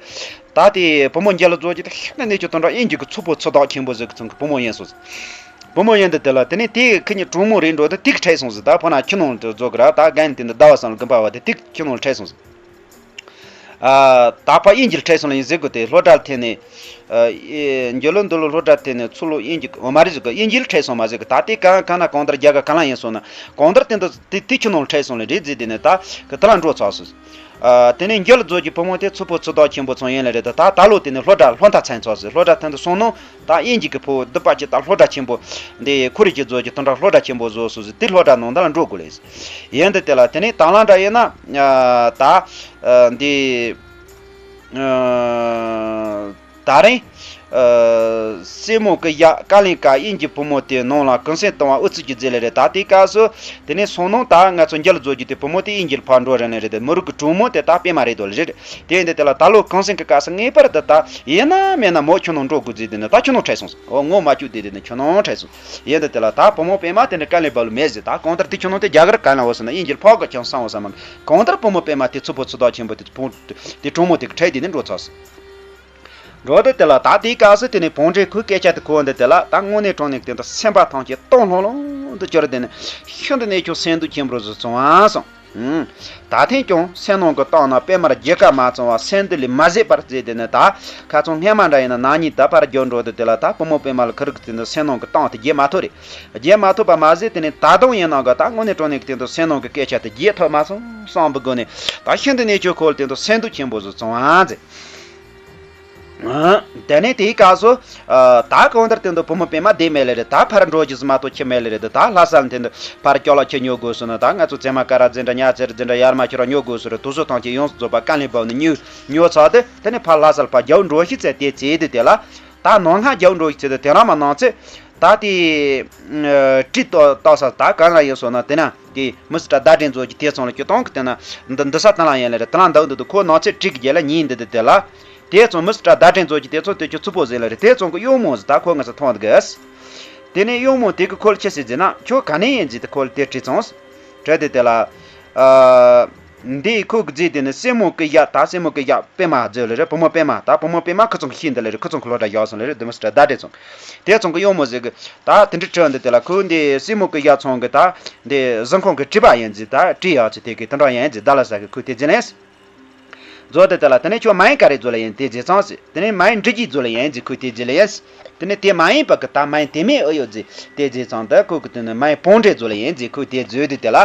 ད་དེ་བུ་མོ་འགྱུར་རྫོགས་ཀྱི་དེ་ཤིན་ཏུ་ནས་ཀྱི་དོན་དག་དབྱིན་ཇི་གི་ཚུལ་པོ་ཚུལ་དག་ཆེན་པོ་ཟིག་གི་ཚང་གི་བུ་མོ་ཡིན་སོང་། བུ་མོ་ཡིན་དུས་དེ་ལ་དེ་ནས་དེ་ཁི་གཉིས་གྲོགས་མོ་རེད་འགྲོ་དུས་དེ་གི་འཕྲད་སོང་ཟིག་ད་ཕོ་ན་ཁྱི་ནང་དུ་རྫོགས་གི་ར་ད་རྒན་དེ་འདི་ཟླ་བ་གསུམ་ལ་དགོན་པ་བ་དེ་དེ་གི་ཁྱི་ནང་འཕྲད་སོང་ཟིག་ཨ། ད་ཕ་དབྱིན་ཇིར་འཕྲད་སོང་ལ་ཡིན་ཟེར་དགོས་ཏེ་སློབ་གྲྭར་འཐེན་ནས། ཨ། འགྱོ་ལོ་འདུག་ལོ་སློབ་གྲྭར་འཐེན་ནས་ཚུར་ལོ་དབྱིན་ཇི་འོ་མ་རེད་ཟེར་གི་དབྱིན་ཇིར་འཕྲད་སོང་མ་ཟེར་གི་ད་ལྟའི་གང་གང་ན་གང་ལྟར་རྒྱ་གར་གང་ལ་ཡིན་སོང་ན་གང་ལྟར་དེ་འདི་དེ་དེ་ཁྱོད་ནང་འཕྲད་སོང་ལ་རེད་ཟེར་དེ་ནས་ད་གི་དེ་ལ་འགྲོ་ཚར་སོང་། ཨ། དེ་ནས་འགྱོ་ལ་རྫོགས་ཀྱི་བུ་མོ་དེ་ཚུལ་པོ་ཚུལ་དག་ཆེན་པོ་ཚང་ཡིན་ལ་རེད་ད་ད་ད་ལོ་དེ་ནས་སློབ་གྲྭ་སློབ་མཐར་ཚན་ཚར་སོང་། སློབ་གྲྭ་ཐོན་དུ་སོང་ནོ། ད་དབྱིན་ཇི་གི་ཕོ་འདི་པ་ཅི་ད་སློབ་གྲྭ་ཆེན་པོ་འདི་ཁོ་རེ་ཅི་ཛོ་ཅི་དོན་དག་སློབ་གྲྭ་ཆེན་པོ་བཟོ་སོ་ཟི་དེ་སློབ་གྲྭ་ནང་ད་ལ་འགྲོ་དགོས་ལེ། ཡིན་དུ་དེ་ལ་དེ་ནས་དང་བླངས་འདྲ་ཡིན་ན་ད་འདི་ད་རིང་སྲས་མོ་གི་ཡ་ཀ་ལིང་ཀ་དབྱིན་ཇི་བུ་མོ་དེ་ནང་ལ་གུང་སེང་གཏོང་བ་ཨུ་ཚུགས་ཀྱི་རྫས་ལེ་རེད། ད་དེའི་སྐབས་སུ་དེ་ནས་སོང་ནང་ད་ང་ཚོ་འགྱུར་ཛོ་ཅི་དེ་བུ་མོ་དེ་དབྱིན་ཇིར་ཕར་འགྲོ་རན་ལེ་རེད། དེ་མི་རིགས་ཀྱི་གྲོགས་མོ་དེ་ད་པད་མ་རེད་དོ་ལེ་རེད། དེ་ཡིན་དུ་དེ་ལ་ད་ལོ་གུང་སེང་གི་སྐབས་སུ་ངེས་པར་དུ་ད་ཡིན་ན་མེད་ན་མོ་ཁྱོད་ནང་འགྲོ་དགོས་ཟེར་དེ་ནས་ད་ཁྱོད་ནང་འཕྲད་སོང་། འོ་ངོ་མ་བཅུག་དེ་དེ་ནས་ཁྱོད་ནང་འཕྲད་སོང་། ཡིན་དུ་དེ་ལ་ད་བུ་མོ་པད་མ་དེ་འདྲ་དཀའ་ལས་བབ་ལ་མེད་ཟེར། ད་གང་ལྟར་དེ་ཁྱོད་ནང་དེ་རྒྱ་གར་ག་ན་འོ་ཟེར་ན་དབྱིན་ཇིར་ཕོག་ག་ཁྱོད་སང་འོ་ཟེར་མ། གང་ལྟར་བུ་མོ་པད་མ་དེ་ཚུལ་པོ་ཚུལ་དག་ཆེན་པོ་དེ་བུ་དེ་གྲོགས་མོ་དེ་གི་ཁྲལ་དེ་ནས་འགྲོ་ཚར་སོང་། འགྲོ་དུ་དེ་ལ་ད་དེའི་སྐབས་སུ་དེ་ནས་བོང་འདྲེ་ཁོའི་སྐད་ཆ་དེ་གོ་འདི་དེ་ལ་ད་དངོས་གནས་དྲང་གནས་དེ་འདྲ་སེམས་པ་ཐང་ཆད་སྟོང་ལྷང་ལྷང་དུ་གྱུར། དེ་ནས་ཤིན་ཏུ་ནས་ཁྱོད་སེམས་སྡུག་ཆེན་པོ་རུ་སོང་བ་སོང་། ཨུམ། ད་ཐེངས་ཀྱང་སེམས་ནང་གི་གཏམ་ནི་པད་མར་རྒྱལ་ཁ་མ་བཙོང་བར་སེམས་སྡུག་ལས་མ་བཟོད་པར་བརྩིས་ཏེ་ནི་ད་ཁ་ཚང་སྔས་མ་འདྲ་ཡིན་ན་ན་ནིང་ད་ཕར་རྒྱབ་འགྲོ་དུས་དེ་ལ་ད་བུ་མོ་པད་མ་ལ་ཁུ་རིག་དེ་ནི་སེམས་ནང་གི་གཏམ་དེ་བརྗེད་མ་ཐུབ་རེད། བརྗེད་མ་ཐུབ་པ་མ་ཟད་དེ་ནི་ད་དུང་ཡིན་ནའང་གི་ད་དངོས་གནས་དྲང་གནས་ཀྱི་སྟེང་དུ་སེམས་ནང་གི་སྐད་ཆ་དེ་བརྗེད་ཐུབ་མ་སོང་བསམ་པའི་སྒོ་ནས་ད་ཤིན་ཏུ་ནས་ཁྱོད་ཁོ་ལ་སྟེང་དུ་སེམས་སྡུག་ཆེན་པོ་ཟིག་བྱུང་བ་མཛད། དེ་ནས་དེའི་སྐབས་སུ། ད་གང་ལྟར་སྟེང་དུ་བུ་མོ་པད་མ་བསྡད་མེད་ལེ་རེད། ད་ཕར་འགྲོ་རྒྱུ་ཟིག་མ་གཏོགས་ཁྱི་མེད་ལེ་རེད། ད་ལྷ་ས་ལ་སྟེང་དུ་ཕར་སྐྱོ་ལ་ཁྱི་ཉོ་དགོས་སོང་ན་ད་ང་ཚོ་ཚེ་མ་ཀ་ར་འཛིན་འདྲ་ཉ་ཚེ་ར་འཛིན་འདྲ་ཡར་མ་ཁྱོད་རང་ཉོ་དགོས་སོང་རེད། དུ་སོ་ཐང་ཁྱི་ཡོངས་སུ་རྫོགས་པ་ཀ་ལིང་བབ་ནས་ཉོ་ཉོ་ཚར་དུས་དེ་ནས་ཕར་ལྷ་ས་ལ་ཕར་རྒྱབ་འགྲོ་ཤི་ཚེ་དེ་ཚེ་དུས་དེ་ལ། ད་ནང་ང་རྒྱབ་འགྲོ་ཤི་ཚེ་དུས་དེ་རང་མ་ནང་ཚེ། ད་དེ། ཨ། གྲི་ཏོ་ཏོག་ས་ད་གང་ལ་ཡིན་སོང་ན་དེ་ན་དེ་མི་སི་ཏྲ་ཟླ་སྒྲོན་མཛོད་ཀྱི་དེ་ཚང་ལ་སྐྱོ་གཏོང་གི་དེ་ན་འདི་འདི་ས་དེ་ལ་ཡིན་ལེ་རེད། དེ་ལ་འདུག་འདུག་འདུག་ཁོ་ནང་ཚེ་གྲི་གི་རྒྱལ་ལ་ཉིན་འདི་འདི་དེ་ལ། དེ་ཚང་མི་སི་ཏྲ་ཟླ་སྒྲོན་མཛོད་ཀྱི་དེ་ཚང་དེ་ཁྱོད་ཚུ་པོ་ཟིན་ལེ་རེད། དེ་ཚང་གི་གཡོག་མོ་ཟིག་ད་ཁོ་ང་ཚོ་མཐོང་འདུག་གི། དེ་ནས་གཡོག་མོ་དེ་གི་ཁོ་ལ་ཁྱི་སྲིད་ཟིན་ན་ཁྱོད་ག་ནས་ཡིན་ཟིག་དེ་ཁོ་ལ་དེ་དྲིས་ཚང་། དྲི་དེ་དེ་ལ། ཨ། འདི་ཁོ་གི་རྫས་དེ་ནི་སྲས་མོ་གི་ཡབ། ད་སྲས་མོ་གི་ཡབ་པད་མ་རྫས་ལེ་རེད། བུ་མོ་པད་མ། ད་བུ་མོ་པད་མ་ཁུ་ཚང་གི་ཤིང་འདི་ལེ་རེད། ཁུ་ཚང་གི་སློབ་གྲྭ་བཞག་སོང་ལེ་རེད། དེ་མི་སི་ཏྲ་ཟླ་སྒྲོན་ཚང་། དེ་ཚང་གི་གཡོག་མོ་ཟིག་གི་ད་དེ་འདྲི་དྲི་འདི་དེ་ལ་ཁོ་འདི་སྲས་མོ་གི་ཡབ་ཚང་གི་ད་འདི་གཟིམ་ཁང་གི་སྤྲུལ་པ་ཡིན་ཟིག་ད་སྤྲུལ་ཡག་ཚིག་དེ་གི་དེ་འདྲ་ཡིན་ཟིག་ཟླ་ལ་ས་གི་ཁོ་དེ་རྫས་ལེན། མཛོད་དེ་དེ་ལ་དེ་ནས་ཁྱོད་མ་ཡིན་ག་རེ་མཛོད་ལ་ཡིན་དེ་རྫས་ཚང་ཟིག་དེ་ནས་མ་ཡིན་འབྲི་རྒྱུའི་མཛོད་ལ་ཡིན་ཟིག་ཁོས་དེ་རྫས་ལ་ཡིན། དེ་ནས་དེ་མ་ཡིན་པ་གི་ད་མ་ཡིན་དེ་མིན་ཨེ་ཡོད་ཟིག་དེ་རྫས་ཚང་དུ་ཁོ་གི་དེ་ནས་མ་ཡིན་བོང་འདྲེ་མཛོད་ལ་ཡིན་ཟིག་ཁོས་དེ་མཛོད་དུས་དེ་ལ།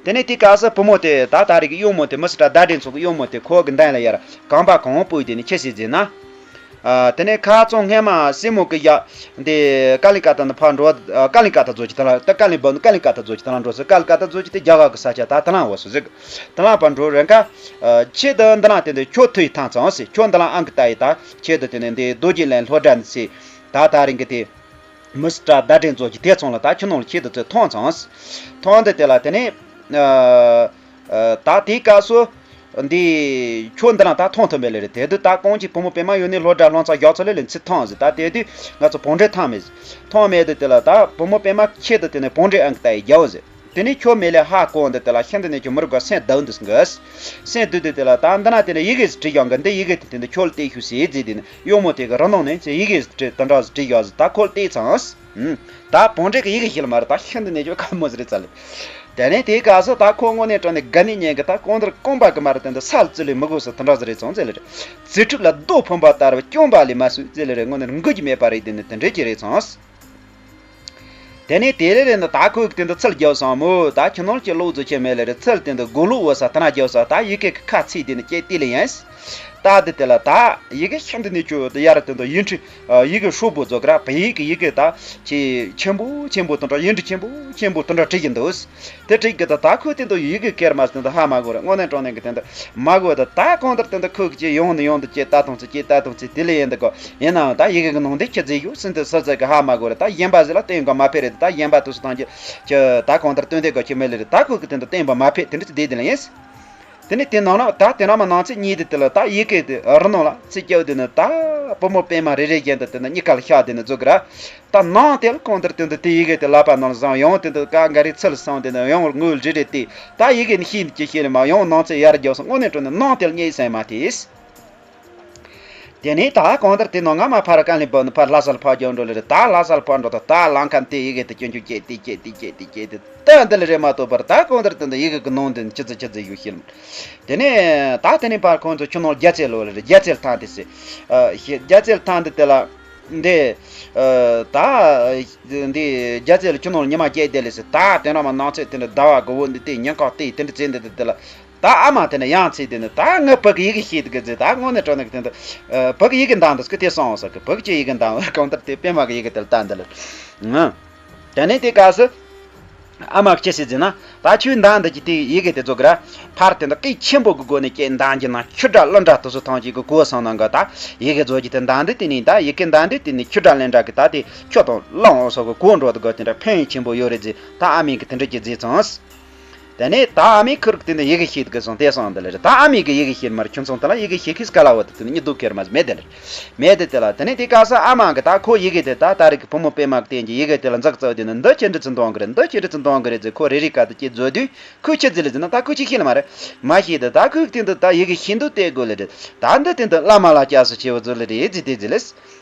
དེ་ནས་དེ་སྐབས་སུ་བུ་མོ་དེ་ད་ད་རེས་ཀྱི་གཡོག་མོ་དེ་མི་སི་ཏྲ་ཟླ་སྒྲོན་ཚང་གི་གཡོག་མོ་དེ་ཁོ་གི་མདུན་ལ་ཡར་གོམ་པ་གང་སྤོས་དེ་ནས་ཁྱི་སྲིད་ཟིན་ན། ཨ། དེ་ནས་ཁ་རྩང་སྔས་མ་སྲས་མོ་གི་ཡབ་འདི་ཀ་ལི་ཀ་ཏ་ནས་ཕར་འགྲོ། ཨ། ཀ་ལི་ཀ་ཏ་མཛོད་ཀྱི་དེ་ལ་ད་ཀ་ལི་བབ་ནས་ཀ་ལི་ཀ་ཏ་མཛོད་ཀྱི་དེ་ལ་འགྲོ་ཟེར། ཀ་ལི་ཀ་ཏ་མཛོད་ཀྱི་དེ་རྒྱ་གར་གི་ས་ཆ་ད་དེ་ལ་འོ་སོ་ཟེར། དེ་ལ་ཕར་འགྲོ་རན་ཁ། ཨ། ཁྱེད་དུ་འདི་ལ་དེ་འདི་ཁྱོད་ཐུག་ཡི་ཐང་ཚང་ཟེར། ཁྱོད་འདི་ལ་ཨང་ཀི་ལྟ་ཡི་ད་ཁྱེད་དུ་དེ་ནས་འདི་རྡོ་རྗེ་གླིང་སློབ་གྲྭ་འདི་ཟེར། ད་ད་རིང་གི་དེ། མི་སི་ཏྲ་ཟླ་སྒྲོན་མཛོད་ཀྱི་དེ་ཚང་ལ་ད་ཁྱོད་ནང་ལ་ཁྱེད་དུ་ཚོས་ཐང་ཚང་ཟེར། ཐང་འདི་དེ་ལ་དེ་ནས། ཨ། ད་དེའི་སྐབས་སུ། འདི། ཁྱོད་འདི་ལ་ད་ཐོང་ཐུབ་མེད་ལེ་རེད། དེ་དུས་ད་གོང་གི་བུ་མོ་པད་མ་ཡོད་ནི་སློབ་གྲྭ་སློབ་ཚན་རྒྱག་ཚར་ལེ་ལེ་ཚིག་ཐོང་ཟིག་ད་དེ་དུས་ང་ཚོ་བོང་འདྲེ་ཐང་མེད་ཟིག་ཐང་མེད་དུས་དེ་ལ་ད་བུ་མོ་པད་མ་ཁྱེད་དུ་དེ་ནས་བོང་འདྲེ་ཨང་ཀི་ལྟ་ཡི་རྒྱའོ་ཟིག་དེ་ནས་ཁྱོད་མེད་ལེ་ཧ་གོ་འདི་དེ་ལ་ཤིན་ཏུ་ནས་ཁྱོད་མི་རུ་ག་སེམས་སྡུག་འདུག་ཟིག་གི་སེམས་སྡུག་དུས་དེ་ལ་ད་འདི་ན་དེ་ནས་ཡི་གེ་ཟིག་བྲིས་ཡོང་གི་འདི་ཡི་གེ་དེ་དེ་འདི་ཁྱོད་ལ་བལྟས་ཤོག་ཟེར་ཟིག་དེ་ནས་གཡོག་མོ་དེ་གི་རུ་ནང་ནས་ཡི་གེ་ཟིག་བྲིས་དེ་འདྲ་ཟིག་བྲིས་ཡོད་ཟིག་ད་ཁོ་ལ་བལྟས་ཚང་། ཨུམ། ད་བོང་འདྲེ་གི་ཡི་གེ་ཤེས་ལ་མ་རེད། ད་ཤིན་ཏུ་ནས་ཁྱོད་ཁ་མོ་ཟེར་རེད་ཙ་ལེ། དེ་ནས་དེའི་སྐབས་སུ་ད་ཁོ་དངོས་གནས་དྲང་ནས་དགའ་ནས་ཉན་གི་ད་གང་ལྟར་རྐང་པ་གི་མ་རེད། དེ་འདི་ས་ལ་བཙུགས་ལས་མི་དགོས་སུ་དེ་འདྲ་ཟེར་རེད་ཚང་ཟེར་ལེ་རེད། ཙི་ཕྲུག་ལ་རྡོ་ཕོན་པ་ལྟར་བ་སྐྱོན་པ་ལས་མ་སུས་ཟེར་ལེ་རེད། དངོས་གནས་འགུལ་གྱི་མེད་པ་རེད། དེ་ནི་དེ་འདྲས་ཀྱི་རེད་ཚང་། དེ་ནས་དེ་རེ་རེ་ནི་ད་ཁོས་གི་དེ་འདི་ཚུར་རྒྱབ་སོང་མོ། ད་ཁྱི་ནོར་གྱི་ལོག་རྫུ་ཆེ་མེད་ལེ་རེད། ཚུར་དེ་འདི་སྒོ་ལོག་འོ་ས་དེ་ན་རྒྱབ་ས་ད་ཡི་གེ་གི་ཁ་ཚིག་དེ་ནི་སྐྱེ་དེ་ལེ་ཡིན། ད་འདི་དེ་ལ་ད་ཡི་གེ་ཤིན་ཏུ་ནས་ཁྱོད་དེ་ཡར་དེ་འདི་ཡིག་འབྲུ། ཡི་གེ་ཧྲུལ་པོ་བཟོ་གི་ར། བོད་ཡིག་གི་ཡི་གེ་ད་ཆེ་ཆེན་པོ་ཆེན་པོ་དེ་འདྲ་ཡིག་འབྲུ་ཆེན་པོ་ཆེན་པོ་དེ་འདྲ་བྲིས་ཀྱི་འདུག་དེ་བྲིས་ཀྱི་ད་ད་ཁོས་དེ་འདི་ཡི་གེ་ཀེར་མ་དེ་འདི་ཧ་མ་གོ་ར། དངོས་གནས་དྲང་གནས་ཀྱི་དེ་འདི་མ་གོ་ད། ད་གང་ལྟར་དེ་འདི་ཁོས་ཀྱི་ཡོང་ནི་ཡོང་འདི་ཀྱེ་ད་ཐོང་ཚེ་ཀྱེ་ད་ཐོང་ཚེ་དེ་ལས་ཡིན་འདི་གོ་ཡིན་ནའང་ད་ཡི་གེ་གི་ནང་དེ་ཁྱི་རྫས་ཡོད་སྲིད་འདི་སུ་ཚེ་གི་ཧ་མ་གོ་ར། ད་གཞན་པ་ཟིག་ལ་བསྟན་ག་མ་ཕེ་རེད། ད་གཞན་པ་དུ་སུ་ཐང་ཀྱི་ཀྱི་ད་གང་ལྟར་སྟོན་དེ་གོ་ཁྱི་མེད་ལེ་རེད། ད་ཁོས་ཀྱི་དེ་འདི་བསྟན་པ་མ་ཕེ་དེ་འདྲ་ཅི་བསྡད་དེ་ལ་ཡིན། དེ་ནས་དེ་ནང་ལ་ད་དེ་ནང་མ་ནང་ཚེ་གཉིས་དེ་དེ་ལ་ད་ཡི་གེ་དེ་རུ་ནང་ལ་ཚིག་སྐྱོ་དེ་ནི་ད་བུ་མོ་པད་མ་རེ་རེ་བཞིན་དུ་དེ་ནི་གཉིས་ཀ་ལ་ཤ་དེ་ནི་འཛུགས་གི་ར། ད་ནང་དེ་ལ་གང་ལྟར་དེ་འདི་དེ་ཡི་གེ་དེ་ལག་པ་ནང་ལ་བཟུང་ཡང་དེ་འདི་ཀ་འགའ་རེ་ཚུར་སོང་དེ་ནི་ཡང་ངོས་རེ་རེ་དེ་ད་ཡི་གེ་ནི་ཤེས་ནི་ཅི་ཤེས་ལེ་མ་ཡང་ནང་ཚེ་ཡར་རྒྱབ་སོང་། དངོས་གནས་དྲང་ནས་ནང་དེ་ལ་གཉིས་སེམས་མ་ཐེས། དེ་ནས་ད་གང་ལྟར་དེ་ནང་ང་མ་ཕར་ཀ་ལི་བབ་ནི་ཕར་ལྷ་སར་ཕར་རྒྱབ་འགྲོ་ལེ་རེད། ད་ལྷ་སར་ཕར་འགྲོ་ད་ད་ལམ་ཁ་དེ་ཡི་གེ་དེ་སྐྱོན་ཆུ་སྐྱེས་ཏེ་སྐྱེས་ཏེ་སྐྱེས་ཏེ་སྐྱེས་ཏེ། ད་འདི་ལ་རེད་མ་གཏོགས་པར་ད་གང་ལྟར་དེ་འདི་ཡི་གེ་གི་ནང་དེ་ནི་ཆི་ཙི་ཆི་ཙི་ཡོད་ཤེས་ལ། དེ་ནས་ད་དེ་ནས་ཕར་ཁོང་ཚོ་ཆུ་ནང་རྒྱ་ཚལ་ལོ་ལ་རེད། རྒྱ་ཚལ་ཐང་དེ་སེ། ཨ། རྒྱ་ཚལ་ཐང་དེ་དེ་ལ། འདི། ཨ། ད། འདི་རྒྱ་ཚལ་ཆུ་ནང་ཉི་མ་སྐྱེས་དེ་ལས་སེ་ད་དེ་ན་མ་ནང་ཚེ་དེ་འདྲ་ཟླ་བ་དགུ་བོ་འདི་དེ་ཉིན་གང་དེ་དེ་འདྲ་ཚེ་འདི་དེ་དེ་ལ། ད་ཨ་མ་དེ་ནས་ཡང་ཚེ་དེ་ནས་ད་ངའི་བུ་གི་ཡི་གེ་ཤེས་དེ་གི་ཚེ་ད་དངོས་གནས་དྲང་གནས་ཀྱི་དེ་འདྲ། ཨ། བུ་གི་ཡི་གེ་འདང་དེ་སྐུ་དེ་སོང་ཟེར་གི་བུ་གི་ཅི་ཡི་གེ་འདང་བ་གང་ལྟར་དེ་པད་མ་གི་ཡི་གེ་དེ་ལ་ད་འདི་ལ། ཨང་། དེ་ནས་དེ་སྐབས་སུ། ཨ་མ་གི་ཅི་ཟེར་ཟེར་ན། ད་ཁྱོད་འདང་འདི་གི་དེ་ཡི་གེ་དེ་ཚོ་གི་ར། ཕར་དེ་འདི་སྐད་ཆེན་པོ་གི་སྒོ་ནས་ཀྱེ་འདང་རྒྱུ་ན་ཁྱི་འདྲ་ཀླུ་འདྲ་དེ་ཚོ་ཐང་གཅིག་གི་གོ་སོང་ན་གི་ད་ཡི་གེ་བཟོ་རྒྱུ་དེ་འདང་འདི་དེ་ནས་ད་ཡི་གེ་འདང་འདི་དེ་ནས་ཁྱི་འདྲ་ཀླུ་འདྲ་གི་ད་དེ་ཁྱོད་དང་ཀླུ་འོ་སོགས་གི་གོ་འགྲོ་དུ་གི་དེ་འདྲ་ཕན་ཡོན་ཆེན་པོ་ཡོད་རེད་ཟེར། ད་ཨ་མས་གི་དེ་འདྲ་གི་ཟེར་ཚང་། དེ་ནས་ད་ཨ་མའི་ཁུར་གི་དེ་ནས་ཡི་གེ་ཤེས་གི་སོང་དེ་སོང་དེ་ལ་རེད། ད་ཨ་མའི་གི་ཡི་གེ་ཤེས་མར་ཁྱོད་ཚོང་དེ་ལ་ཡི་གེ་ཤེས་ཁིས་ག་ལ་བ་དེ་དེ་ནས་གཉིད་སྡུག་ཁེར་མ་མེད་དེ་ལ་མེད་དེ་དེ་ལ། དེ་ནས་དེ་སྐབས་སུ་ཨ་མ་གི་ད་ཁོ་ཡི་གེ་དེ་ད་ད་རེ་གི་བུ་མོ་པད་མ་གི་སྟེང་གི་ཡི་གེ་དེ་ལ་འཛག་རྩ་བ་དེ་ནས་འདི་ཅི་འདྲ་ཚི་འདོང་གི་རེད། འདི་ཅི་འདྲ་ཚི་འདོང་གི་རེད་ཟེར་ཁོ་རེ་རེ་ཀ་དེ་ཅི་བཟོ་དུས་ཁོས་ཅི་ཟེར་ལེ་ཟེར་ན། ད་ཁོས་ཅི་ཤེས་ལ་མ་རེད། མ་ཤེས་དེ་ད་ཁོས་གི་སྟེང་དུ་ད་ཡི་གེ་ཤེས་འདུག་དེ་དགོས་ལེ་རེད། ད་འདི་སྟེང་དུ་བླ་མ་ལ་སྐྱབས་སུ་མཆིའོ་བཟོ་ལེ་རེད་ཟེར་དེ་ཟེར་ལེ།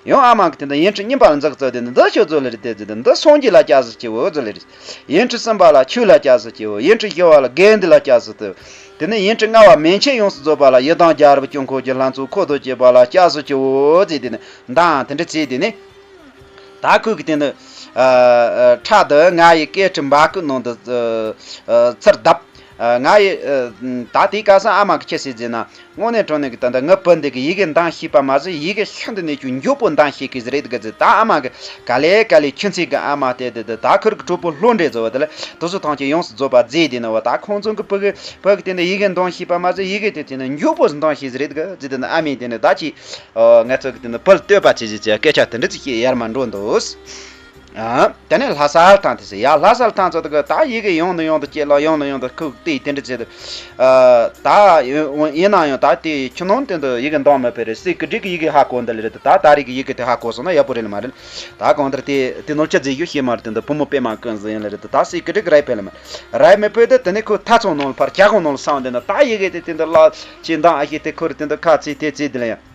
ཡང་ཨ་མ་གི་དེ་འདི་ཡིག་འབྲུ་གཉིས་པ་ལ་འཛག་རྩ་བ་དེ་འདི་འདི་ཆོས་བཟོ་ལེ་རེད་དེ་ཟེར་དེ་འདི་སངས་རྒྱས་ལ་སྐྱབས་སུ་མཆིའོ་བཟོ་ལེ་རེད། ཡིག་འབྲུ་གསུམ་པ་ལ་ཆོས་ལ་སྐྱབས་སུ་མཆིའོ། ཡིག་འབྲུ་བཞི་ བ་ལ་དགེ་འདི་ལ་སྐྱབས་སུ་མཆིའོ། དེ་ནས་ཡིན་གྱི་ལྔ་བ་མན་ཆད་ཡོངས་སུ་རྫོགས་པ་ལ་ཡི་དམ་རྒྱལ་བ་དཀྱིལ་འཁོར་གྱི་ལྷ་ཚོགས་འཁོར་དུ་བཅས་པ་ལ་སྐྱབས་སུ་མཆིའོ་ཟེར། དེ་ནས་མདང་དེ་འདྲ་བྱས། དེ་ནས་ད་ཁོས་ཀྱི་དེ་ནི་ཨ་ཨ་ཕྲག་ཏུ་ང་ཡི་སྐེ་དཀྲིས་འབག་གི་ནང་དུ་ཨ་ཨ་ཚུར་བརྡབས། ཨ་ང་ཡི་ཨ་ད་དེའི་སྐབས་སུ་ཨ་མ་གིས་ཅི་ཟེར་ཟེར་ན། དངོས་གནས་དྲང་གནས་ཀྱི་ད་ལྟ་ངའི་བུ་འདི་གིས་ཡི་གེ་འདོན་ཤེས་པ་མ་ཟད་ཡི་གེ་ཤིན་ཏུ་ནས་ཀྱང་མགྱོགས་པོ་འདོན་ཤེས་ཀྱི་རེད་གི་ཟེར། ད་ཨ་མ་གིས་ག་ལེ་ག་ལེ་ཁྱིམ་མཚེས་ཀྱི་ཨ་མ་དེ་དེ་དེ་ད་ཁུར་གི་གྲོགས་པོ་ལྷུན་སྒྲེང་ཟེར་བ་དེ་ལ་དེ་ཚོ་ཐམས་ཅད་ཡོངས་སུ་རྫོགས་པ་མཛད་དེ་ནི་བ། ད་ཁོང་ཚོ་གི་བུ་གི་བུ་གིས་དེ་ནི་ཡི་གེ་འདོན་ཤེས་པ་མ་ཟད་ཡི་གེ་དེ་དེ་ནི་མགྱོགས་པོ་འདོན་ཤེས་ཀྱི་རེད་གི་ཟེར། དེ་ནི་ཨ་མས་དེ་ནི་ད་ཅི་ཨ་ང་ཚོ་གི་དེ་ནི་བུ་ལ་བསྟོད་པ་བྱེད་ཀྱི་བྱས་སྐད་ཆ་དེ་འདྲ་ཅིག་བཤད་ཡར་མར་འགྲོ་འདུག་ཨ། དེ་ནས་ལྷ་སར་ཐང་དེ་ཟེར་ཡ། ལྷ་སར་ཐང་ཚོ་དེ་གི་ད་ཡི་གེ་ཡང་ནས་ཡང་དུ་ཅིག་ལ་ཡང་ནས་ཡང་དུ་ཁུག་སྟེ་དེ་འདྲ་བྱས་ཏེ། ཨ། ད་ཡིན་ན་ཡང་ད་དེ་ཁྱིམ་ནང་དེ་འདི་ཡི་གེ་འདོན་མི་ཕོད་རེད། སྲས་སྐུ་བགྲེས་ཀྱིས་ཡི་གེ་ཧ་གོ་འདི་ལ་རེད། ད་ད་རེས་ཀྱི་ཡི་གེ་དེ་ཧ་གོ་སོང་ན་ཡག་པོ་རེད་ལ་མ་རེད། ད་གང་ལྟར་དེ་དེ་ནོར་ཆ་རྫས་ཡོད་ཤེས་མ་རེད། དེ་འདི་བུ་མོ་པད་མ་ཀུན་བཟང་ཡིན་ལ་རེད། ད་སྲས་སྐུ་བགྲེས་ཀྱིས་རེད་ཕོད་ལ་མ་རེད། རེད་མི་ཕོད་དེ་དེ་ནས་ཁོ་ཐ་ཚང་ནང་ལ་ཕར་ཇ་ཁང་ནང་ལ་སོང་དེ་ན་ད་ཡི་གེ་དེ་དེ་འདི་ལ་ཅིག་འདོན་ཨ་ཤེས་དེ་ཁོ་རེད། དེ་འདི་ཁ་ཚིག་དེ་ཚིག་དེ་ལ་ཡང་།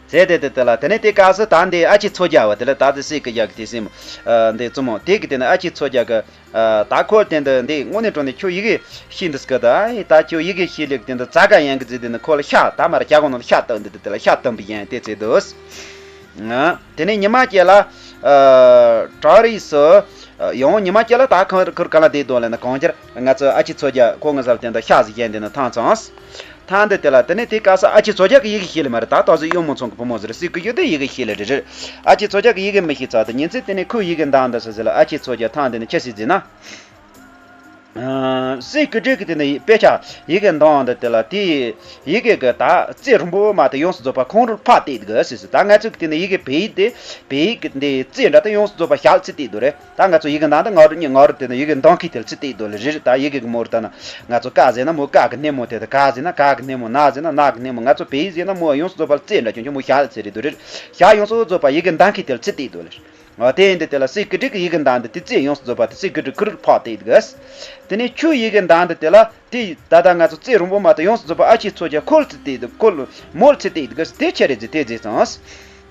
ཟེར་ཏེ་དེ་དེ་ལ། དེ་ནས་དེ་སྐབས་སུ་ད་འདི་ཨ་ཅེ་མཚོ་རྒྱལ་བ་དེ་ལ་ད་དེ་སྲས་སྐུ་རྒྱལ་གྱི་དེ་སྲས་མོ་ཨ་འདི་བཙུན་མོ་དེ་གི་དེ་ནི་ཨ་ཅེ་མཚོ་རྒྱལ་གྱི་ཨ་ད་ཁོ་དེ་འདི་འདི་དངོས་གནས་དྲང་གནས་ཁྱོད་ཡི་གེ་ཤེས་འདི་སྐད་ད་ཨེ་ད་ཁྱོད་ཡི་གེ་ཤེས་ལེགས་དེ་འདི་རྩ་ག་ཡན་གི་ཟེར། དེ་ནི་ཁོ་ལ་ཤ་ད་མར་རྒྱ་གོང་ནང་ལ་ཤ་བཏབ་འདི་དེ་དེ་ལ་ཤ་བཏབ་པའི་ཡན་དེ་ཚེ་འདུག་ཨ། དེ་ནས་ཉི་མ་སྐྱེ་ལ་ཨ་བྲག་རིས་སུ་ཨ་ཡང་ཉི་མ་སྐྱེ་ལ་ད་ཁོ་ཁོ་ག་ལ་བསྡད་འདུག་ལབ་ན། གང་ཅིར་ང་ཚོ་ཨ་ཅེ་མཚོ་རྒྱལ་ཁོ་ང་ཚོ་ལ་དེ་འདི་ཤ་ཟིག་ཡན་དེ་ནི་ཐང་ཚང་། ཐང་འདི་དེ་ལ། དེ་ནས་དེའི་སྐབས་སུ་ཨ་ཅེ་མཚོ་རྒྱལ་གྱིས་ཡི་གེ་ཤེས་ལེ་མ་རེད། ད་ད་གཟོད་གཡོག་མོ་ཚང་གི་བུ་མོ་ཟེར་སྲས་སྐུ་ཞབས་དེ་ཡི་གེ་ཤེས་ལེ་རེད་རེད། ཨ་ཅེ་མཚོ་རྒྱལ་གྱིས་ཡི་གེ་མི་ཤེས་ཙང་དེ་ཉིན་མཚན་དེ་ནས་ཁོས་ཡི་གེ་འདོན་འདི་ཟེར་ཟེར་ལ། ཨ་ཅེ་མཚོ་རྒྱལ་ཐང་འདི་ནས་ཅི་ཟེར་ཟེར་ན། ཨ་སྲས་སྐུ་བགྲེས་ཀྱིས་དེ་ནས་དཔེ་ཆ་ཡི་གེ་འདོན་འདི་དེ་ལ་དེ་ཡི་གེ་གི་ད་རྩེ་རིང་པོ་མ་དེ་ཡོངས་སུ་རྫོགས་པ་ཁོང་རུ་ཕར་བལྟས་འདུག་ཟེར་ཟེར། ད་ང་ཚོས་དེ་ནས་ཡི་གེ་བལ་ཡིག་དེ་བལ་ཡིག་གི་འདི་རྩེ་འདྲ་དེ་ཡོངས་སུ་རྫོགས་པ་ཞལ་ཚིག་བལྟས་འདུག་རེད། ད་ང་ཚོ་ཡི་གེ་འདོན་དུས་ང་རུ་གཉིས་ང་རུ་དེ་ནས་ཡི་གེ་འདོན་མཁན་དེ་ལ་ཚིག་བལྟས་འདུག་ལེ་རེད། ད་ཡི་གེ་གི་མོ་རུ་ད་ན་ང་ཚོ་ཀ་ཟེར་ན་མོ་ཀ་གི་སྣེ་མོ་དེ་དང་། ག་ཟེར་ན་ག་གི་སྣེ་མོ། ན་ཟེར་ན་ན་གི་སྣེ་མོ། ང་ཚོ་བལ་ཡིག་ཟེར་ན་མོ་ཡོངས་སུ་རྫོགས་པ་རྩེ་འདྲ་ཅུང་ཅུང་མོ་ཞལ་ཚིག་རེད་འདུག་རེད། ཞལ་ཡོངས་སུ་རྫོགས་པ་ཡི་གེ་འདོན་མཁན་དེ་ལ་ཚིག་བལྟས་འདུག་ལེ་རེད། ཨ་དེ་ཡིན་དུས་དེ་ལ་སྲས་སྐུ་བགྲེས་ཀྱིས་ཡི་གེ་འདོན་འདི་དེ་རྩེ་ཡོངས་སུ་རྫོགས་པ་དེ་སྲས་སྐུ་བགྲེས་ཁོ་རུ་ཕར་བལྟས་འདུག་དེ་ནས་ཁྱོས་ཡི་གེ་འདོན་འདི་དེ་ལ། དེ་ད་ལྟ་ང་ཚོ་རྩེ་རིང་པོ་མ་དེ་ཡོངས་སུ་རྫོགས་པ་ཨ་ཅེ་མཚོ་རྒྱལ་ཁོ་ལ་ཚིག་བལྟས་འདུག་ཁོ་ལ་མོ་ལ་ཚིག་བལྟས་འདུག་དེ་ཆི་རེད་ཟེར་དེ་ཟེར་ཙང་།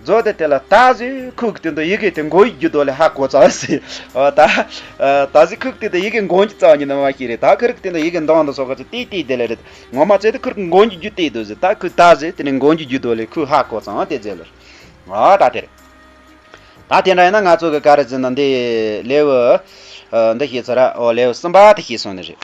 རྫོགས་དེ་དེ་ལ་ད་གཟོད་ཁོས་དེ་འདི་ཡི་གེ་དེ་མགོ་ཡི་རྒྱུ་དོ་ལས་ཧ་གོ་ཙང་ཟེར། འོ་ད་ད་གཟོད་ཁོས་དེ་འདི་ཡི་གེ་མགོ་གི་ཙང་ཉིན་ནམ་ཤེས་རེད། ད་ཁོ་རུ་དེ་འདི་ཡི་གེ་འདོན་འདི་སོགས་ཀ་ཚོ་བལྟས་བལྟས་དེ་ལས་རེད། ངོ་མ་ཚོས་དེ་ཁོ་རུ་མགོ་གི་རྒྱུ་བལྟས་འདུག་ཟེར། ད་ཁོས་ད་གཟོད་དེ་ནས་མགོ་གི་རྒྱུ་དོ་ལས་ཁོས་ཧ་གོ་ཙང་དེ་ཟེར་ལ། འོ་ད་དེ་རེད། ད་དེ་འདྲ་ཡིན་ན་ང་ཚོ་གི་ག་རེ་ཟེར་ན་འདི་ལེའུ་ཨ་འདི་ཤེས་ཚར་ར། འོ་ལེའུ་གསུམ་པ་དེ་ཤེས་སོང་ནི་རེད།